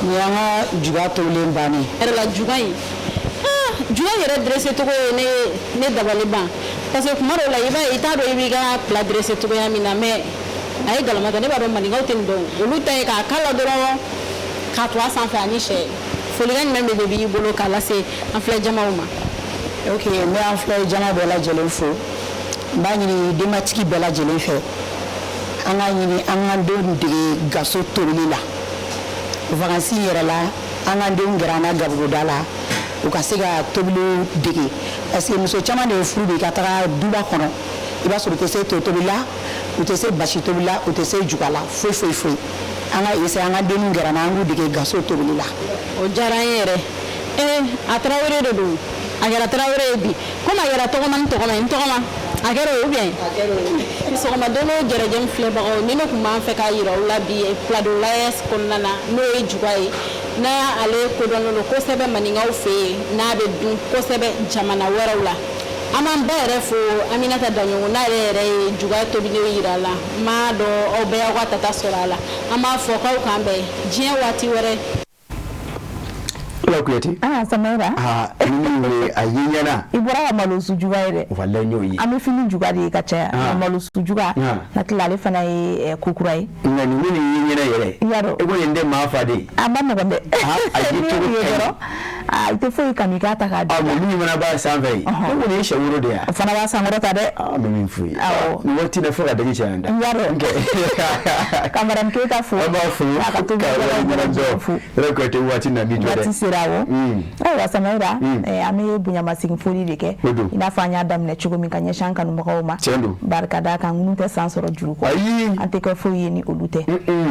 Nin y'an ka juga tobilen bannen. Yɛrɛ la, juga in, juga yɛrɛ dressé cogo ye ne dabali ban, parce que kuma dɔw la, i b'a ye, i t'a dɔn i b'i ka plat dressé cogoya min na, mais a ye galama ta. Ne b'a dɔn maninkaw tɛ nin dɔn, olu ta ye k'a k'a la dɔrɔn k'a to a sanfɛ ani sɛ. Folikan jumɛn de b'i bolo k'a lase an filɛ jamaw ma? Ok, n bɛ an filɛ jama bɛɛ lajɛlen fo. N b'a ɲini denbatigi bɛɛ lajɛlen fɛ, an k'a ɲini an k'an denw dege gaso tobili la. Vacances yɛrɛ la, an k'an denw gɛrɛ an na gabuguda la, u ka se ka tobiliw dege, parce que muso caman de ye furu bi ka taga duba kɔnɔ, i b'a sɔrɔ u tɛ se to tobili la, u tɛ se basi tobili la, u tɛ se juga la, foyi foyi foyi. An ka essayer an ka denw gɛrɛ an na, an k'u dege gaso tobili la. O diyara an ye yɛrɛ. Ee, a Tarawele de don, a kɛra Tarawele ye bi, komi a kɛra tɔgɔma ni tɔgɔma ye, n tɔgɔma a kɛra o, ou bien sɔgɔma don o. Jɛrɛjɛm filɛbagaw, ni ne tun b'an fɛ k'a yira aw la bi plat de l'AES kɔnɔna na, n'o ye juga ye, n'a ale kodɔnnen don kosɛbɛ maninkaw fɛ yen, n'a bɛ dun kosɛbɛ jamana wɛrɛw la. An b'an ba yɛrɛ fo, Aminata Daɲɔgɔn, n'ale yɛrɛ ye juga tobilen yira la. N m'a dɔn aw bɛɛ y'aw ka tata sɔrɔ a la. An b'a fɔ k'aw k'an bɛn diɲɛ waati wɛrɛ. Ala Kuyate. Ah, Samayira. Ah, ni min ye a ye ɲɛna. I bɔra ka malosu juga ye dɛ. Walayi, n y'o ye. An bɛ fini juga de ye ka caya. Malosu juga. Hakili la, ale fana ye ko kura ye. Nka nin min ye ɲɛna yɛrɛ. I y'a dɔn. E ko nin tɛ maa fa de ye. A ma nɔgɔn dɛ. A ye cogo N'i ka ye ɲi. dɔrɔn, i tɛ foyi kanu i k'a ta k'a Ah, dun. mais min fana b'a sanfɛ yen. Ne ko nin ye sɛ woro de ye wa? O fana b'a sankɔrɔta dɛ. Ah, n bɛ min f'u ye. Awɔ. Nin waati in na fo ka daji caya an da. I y'a dɔn. Ka Madame Keyita fo. An b'a fo. A ka Ka tobilikɛlaw bɛɛ lajɛlen fo. Yɛrɛ Kuyate, waati na b'i jɔ dɛ. Waati sera, awɔ. Ayiwa Samayira, an bɛ bonyamasegin foli de kɛ. O don. I n'a fɔ an y'a daminɛ cogo min, ka ɲɛsin an kanubagaw ma. Tiɲɛ don. Barika d'a kan, minnu tɛ san sɔrɔ juru kɔ. Ayi. An tɛ kɛ foyi ye ni olu tɛ.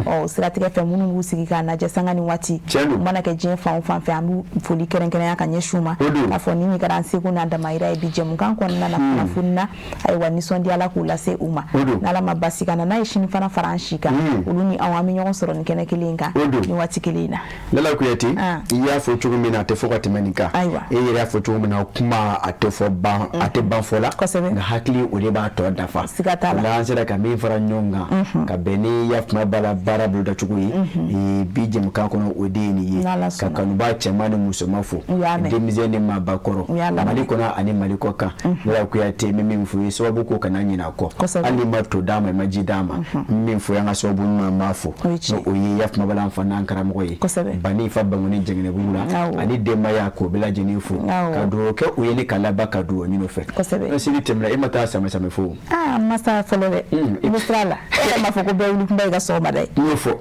Ɔ, o siratigɛ fɛ, minnu b'u sigi k'a lajɛ sanga ni waati. Tiɲɛ don. U mana kɛ diɲɛ fan o fan fɛ, an b'u foli kɛrɛnkɛrɛnya ka ɲɛsin u ma. O don. K'a fɔ ni min kɛra an seko n'a damayira ye bi jɛmukan kɔnɔna na, kunnafoni na, ayiwa, nisɔndiyala k'u lase u ma. O don. N'Ala ma basi ka na n'a ye sini fana fara an si kan. Olu ni anw, an bɛ ɲɔgɔn sɔrɔ nin kɛnɛ kelen in kan. O don. Nin waati kelen in na. Lala Kuyate, Ah. i y'a fɔ cogo min na, a tɛ fɔ ka tɛmɛ nin kan. Ayiwa. E yɛrɛ y'a fɔ cogo min na, kuma a tɛ fɔ ban, a tɛ ban fɔ la. Kosɛbɛ. Nka hakili, o de b'a tɔ dafa. Siga t'a la. O la, an sera ka min fara ɲɔgɔn kan ka bɛn ni yafama b'a la baara bolodacogo ye bi jɛmukan kɔnɔ, o de ye nin ye. N'Ala Ka sɔnna. kanubaa cɛman ni musoman fo, U y'a mɛn. denmisɛn ni maabakɔrɔ, U y'a lamɛn. Mali kɔnɔ ani Mali kɔ kan. Lala Kuyate, n bɛ min fɔ i ye, sababu ko kana ɲinɛ a kɔ. Kosɛbɛ. Hali n'i ma to d'a ma, i ma ji d'a ma, n min fɔ, an ka sababu ɲuman, n b'a fɔ. O ye tiɲɛ. O ye yafama b'a la an fa n'an karamɔgɔ ye. Kosɛbɛ. Bani fa Bangoni Jɛngɛnɛbugu la. Awɔ. Ani denbaya, k'o bɛɛ lajɛlen fo. Awɔ. Ka dugawu kɛ u ye ni ka laban ka dugawu ɲini u fɛ. Kosɛbɛ. N'o seli tɛmɛna, e ma taa sama sama fo. Aa, n ma sa fɔlɔ dɛ. N bɛ sira la. E yɛrɛ m'a fɔ ko bɛɛ wuli kunba ye ka sɔgɔmada ye. N y'o fɔ.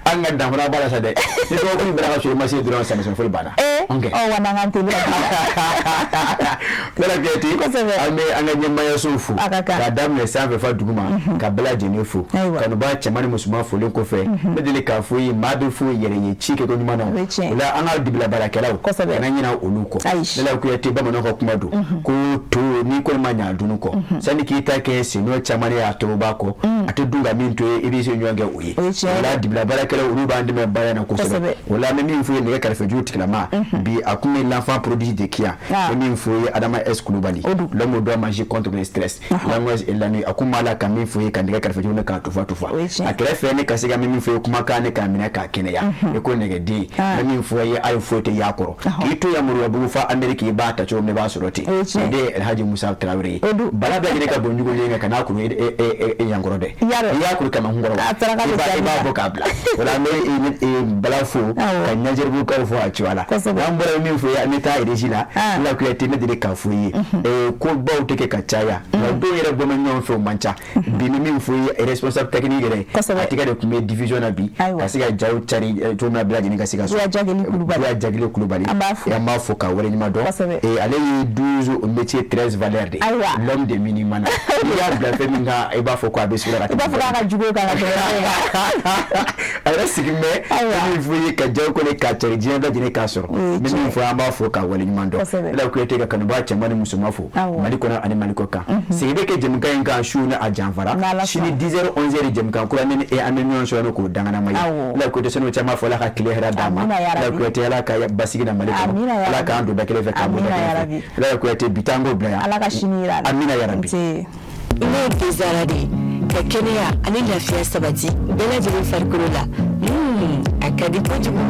An ka danfara b'a la sa dɛ. Ni dɔgɔkun bɛɛ ka sɔrɔ i ma se dɔrɔn, sama sama foli banna. banna. Ɔ wa n'an k'an teliya. Lala Kuyate, an bɛ an ka ɲɛmaayasow fo k'a daminɛ sanfɛ fo duguma, ka bɛɛ lajɛlen fo. Kanubaa cɛman ni musoman folen kɔfɛ, ne deli k'a fɔ i ye, maa bɛ fo yɛrɛ ye ci kɛko ɲuman na. O la an ka dibila baarakɛlaw, kana ɲinɛ olu kɔ. Lala Kuyate, bamananw ka kuma don ko to n'i kɔni ma ɲa dunni kɔ, sani k'i ta kɛ senɲɔ caman ye a tɔbɔ kɔ, a tɛ dun ka min to ye, i b'i se ɲɔgɔn kɛ o ye. O la dibila baarakɛlaw, olu b'an dɛmɛ baara in na kosɛbɛ. O la an bɛ min f'u ye, nɛgɛ kɛrɛfɛjuru tigilama bi, a kun bɛ l'enfant prodige de Kiya, n bɛ min f'u ye, Adama S Kulubali, l'homme doit manger contre le stress, l'angoisse et l'ennui. A kun b'a la ka min f'u ye, ka nɛgɛ kɛrɛfɛjuru ne k'a tufa tufa a kɛrɛfɛ, ne ka se ka min f'u ye, kumakan ne k'a minɛ k'a kɛnɛya i ko nɛgɛden. N bɛ min f'u ye, hali foyi tɛ y'a kɔrɔ, k'i to yan Moribabugu fo Amérique, i b'a ta cogo min, i b'a sɔrɔ ten. O de ye Elhaji Musa Tarawele ye. Bala bɛɛ lajɛlen ka bɔ ɲugulen kan, ka n'a kuru e yankɔrɔ dɛ, i y'a kuru kama kun kɔrɔ, i b'a bɔ k'a bila. O la an bɛ Bala fo ka ɲɛjɛribukaw fo a cogoya la. N'an bɔra min fɔ ye, an bɛ taa régie la. Lala Kuyate, ne deli k'a fɔ i ye, ko baw tɛ kɛ ka caya, nka dɔw yɛrɛ bɔ bɛ ɲɔgɔn fɛ, o man ca bi. Ni min fɔ ye, responsable technique yɛrɛ, a tigɛ de tun bɛ diffusion na bi, ka se ka jaw cari cogo min na, bɛɛ lajɛlen ka se ka sɔrɔ. Buya Jagili Kulubali, an b'a fo k'a waleɲuman dɔn. Ale ye 12 métiers 13 valeurs de ye, l'homme de minimana. N'i y'a bila fɛn min kan, i b'a fɔ ko a bɛ sura ka I b'a fɔ k'a ka jugu o kan ka tɛmɛ. A yɛrɛ sigi bɛ min fɔ ye, ka jaw kɔni k'a cari diɲɛ bɛɛ lajɛlen k'a sɔrɔ. N bɛ min fɔ, an b'a fo k'a waleɲuman dɔn. Lala Kuyate, ka kanubaa cɛman ni musoman fo Mali kɔnɔ ani Mali kɔ kan. Segin bɛ kɛ jɛmukan in kan su ni a janfara sini 10 h 11 h, jɛmukan kura ni e an bɛ ɲɔgɔn sɔrɔ k'o danganama ye. Lala Kuyate, sani o caman fɔ, Ala ka tile hɛrɛ d'an ma. Lala Kuyate, Ala ka basigi na Mali kɔnɔ, Ala k'an don da kelen fɛ k'an bɔ da kelen fɛ. Lala Kuyate, bi t'an k'o bila yan. Ala ka sini yira. Amina yarabi. Ne ye Tezara de ye, ka kɛnɛya ani lafiya sabati bɛɛ lajɛlen farikolo la. A ka di kojugu.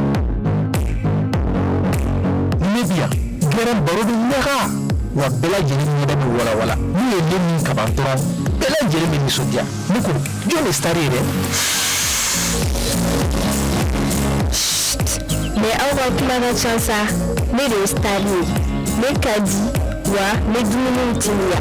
Ne bi yan gɛrɛn, baro bɛ ɲaga wa, bɛɛ lajɛlen ɲɛda bɛ walawala. N'u ye ne min kaban dɔrɔn, bɛɛ lajɛlen bɛ nisɔndiya. Ne ko jɔn de star ye dɛ? Mais aw ka kuma ka ca sa. Ne de ye star ye, ne ka di wa, ne dumuniw timiya.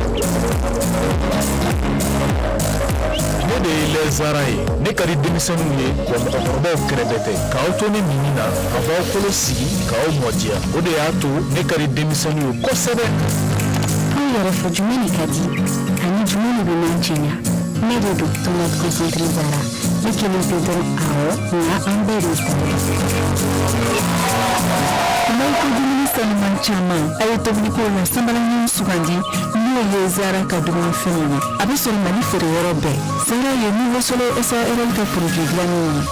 Ne de ye lɛzara ye, ne ka di denmisɛnninw ye wa mɔgɔkɔrɔbaw kɛrɛfɛ tɛ. K'aw to ne minni na, a b'aw kolo sigi k'aw mɔdiya, o de y'a to ne ka di denmisɛnninw ye kosɛbɛ. Aw yɛrɛ fɛ, jumɛn de ka di ani jumɛn de bɛ min cɛɲa? Ne de don, tomate concentré Zara. Ne kelen pe dɔrɔn? Awɔ, nka an bɛɛ de star. N'aw ko dumuni sanuman caman, a ye tobiliko la sanbalaɲin sugandi, n'o ye Zara ka dumunifɛnw ye. A bɛ sɔrɔ Mali feereyɔrɔ bɛɛ. Zara ye Nouveau Soleil SARL ka produit dilannenw ye.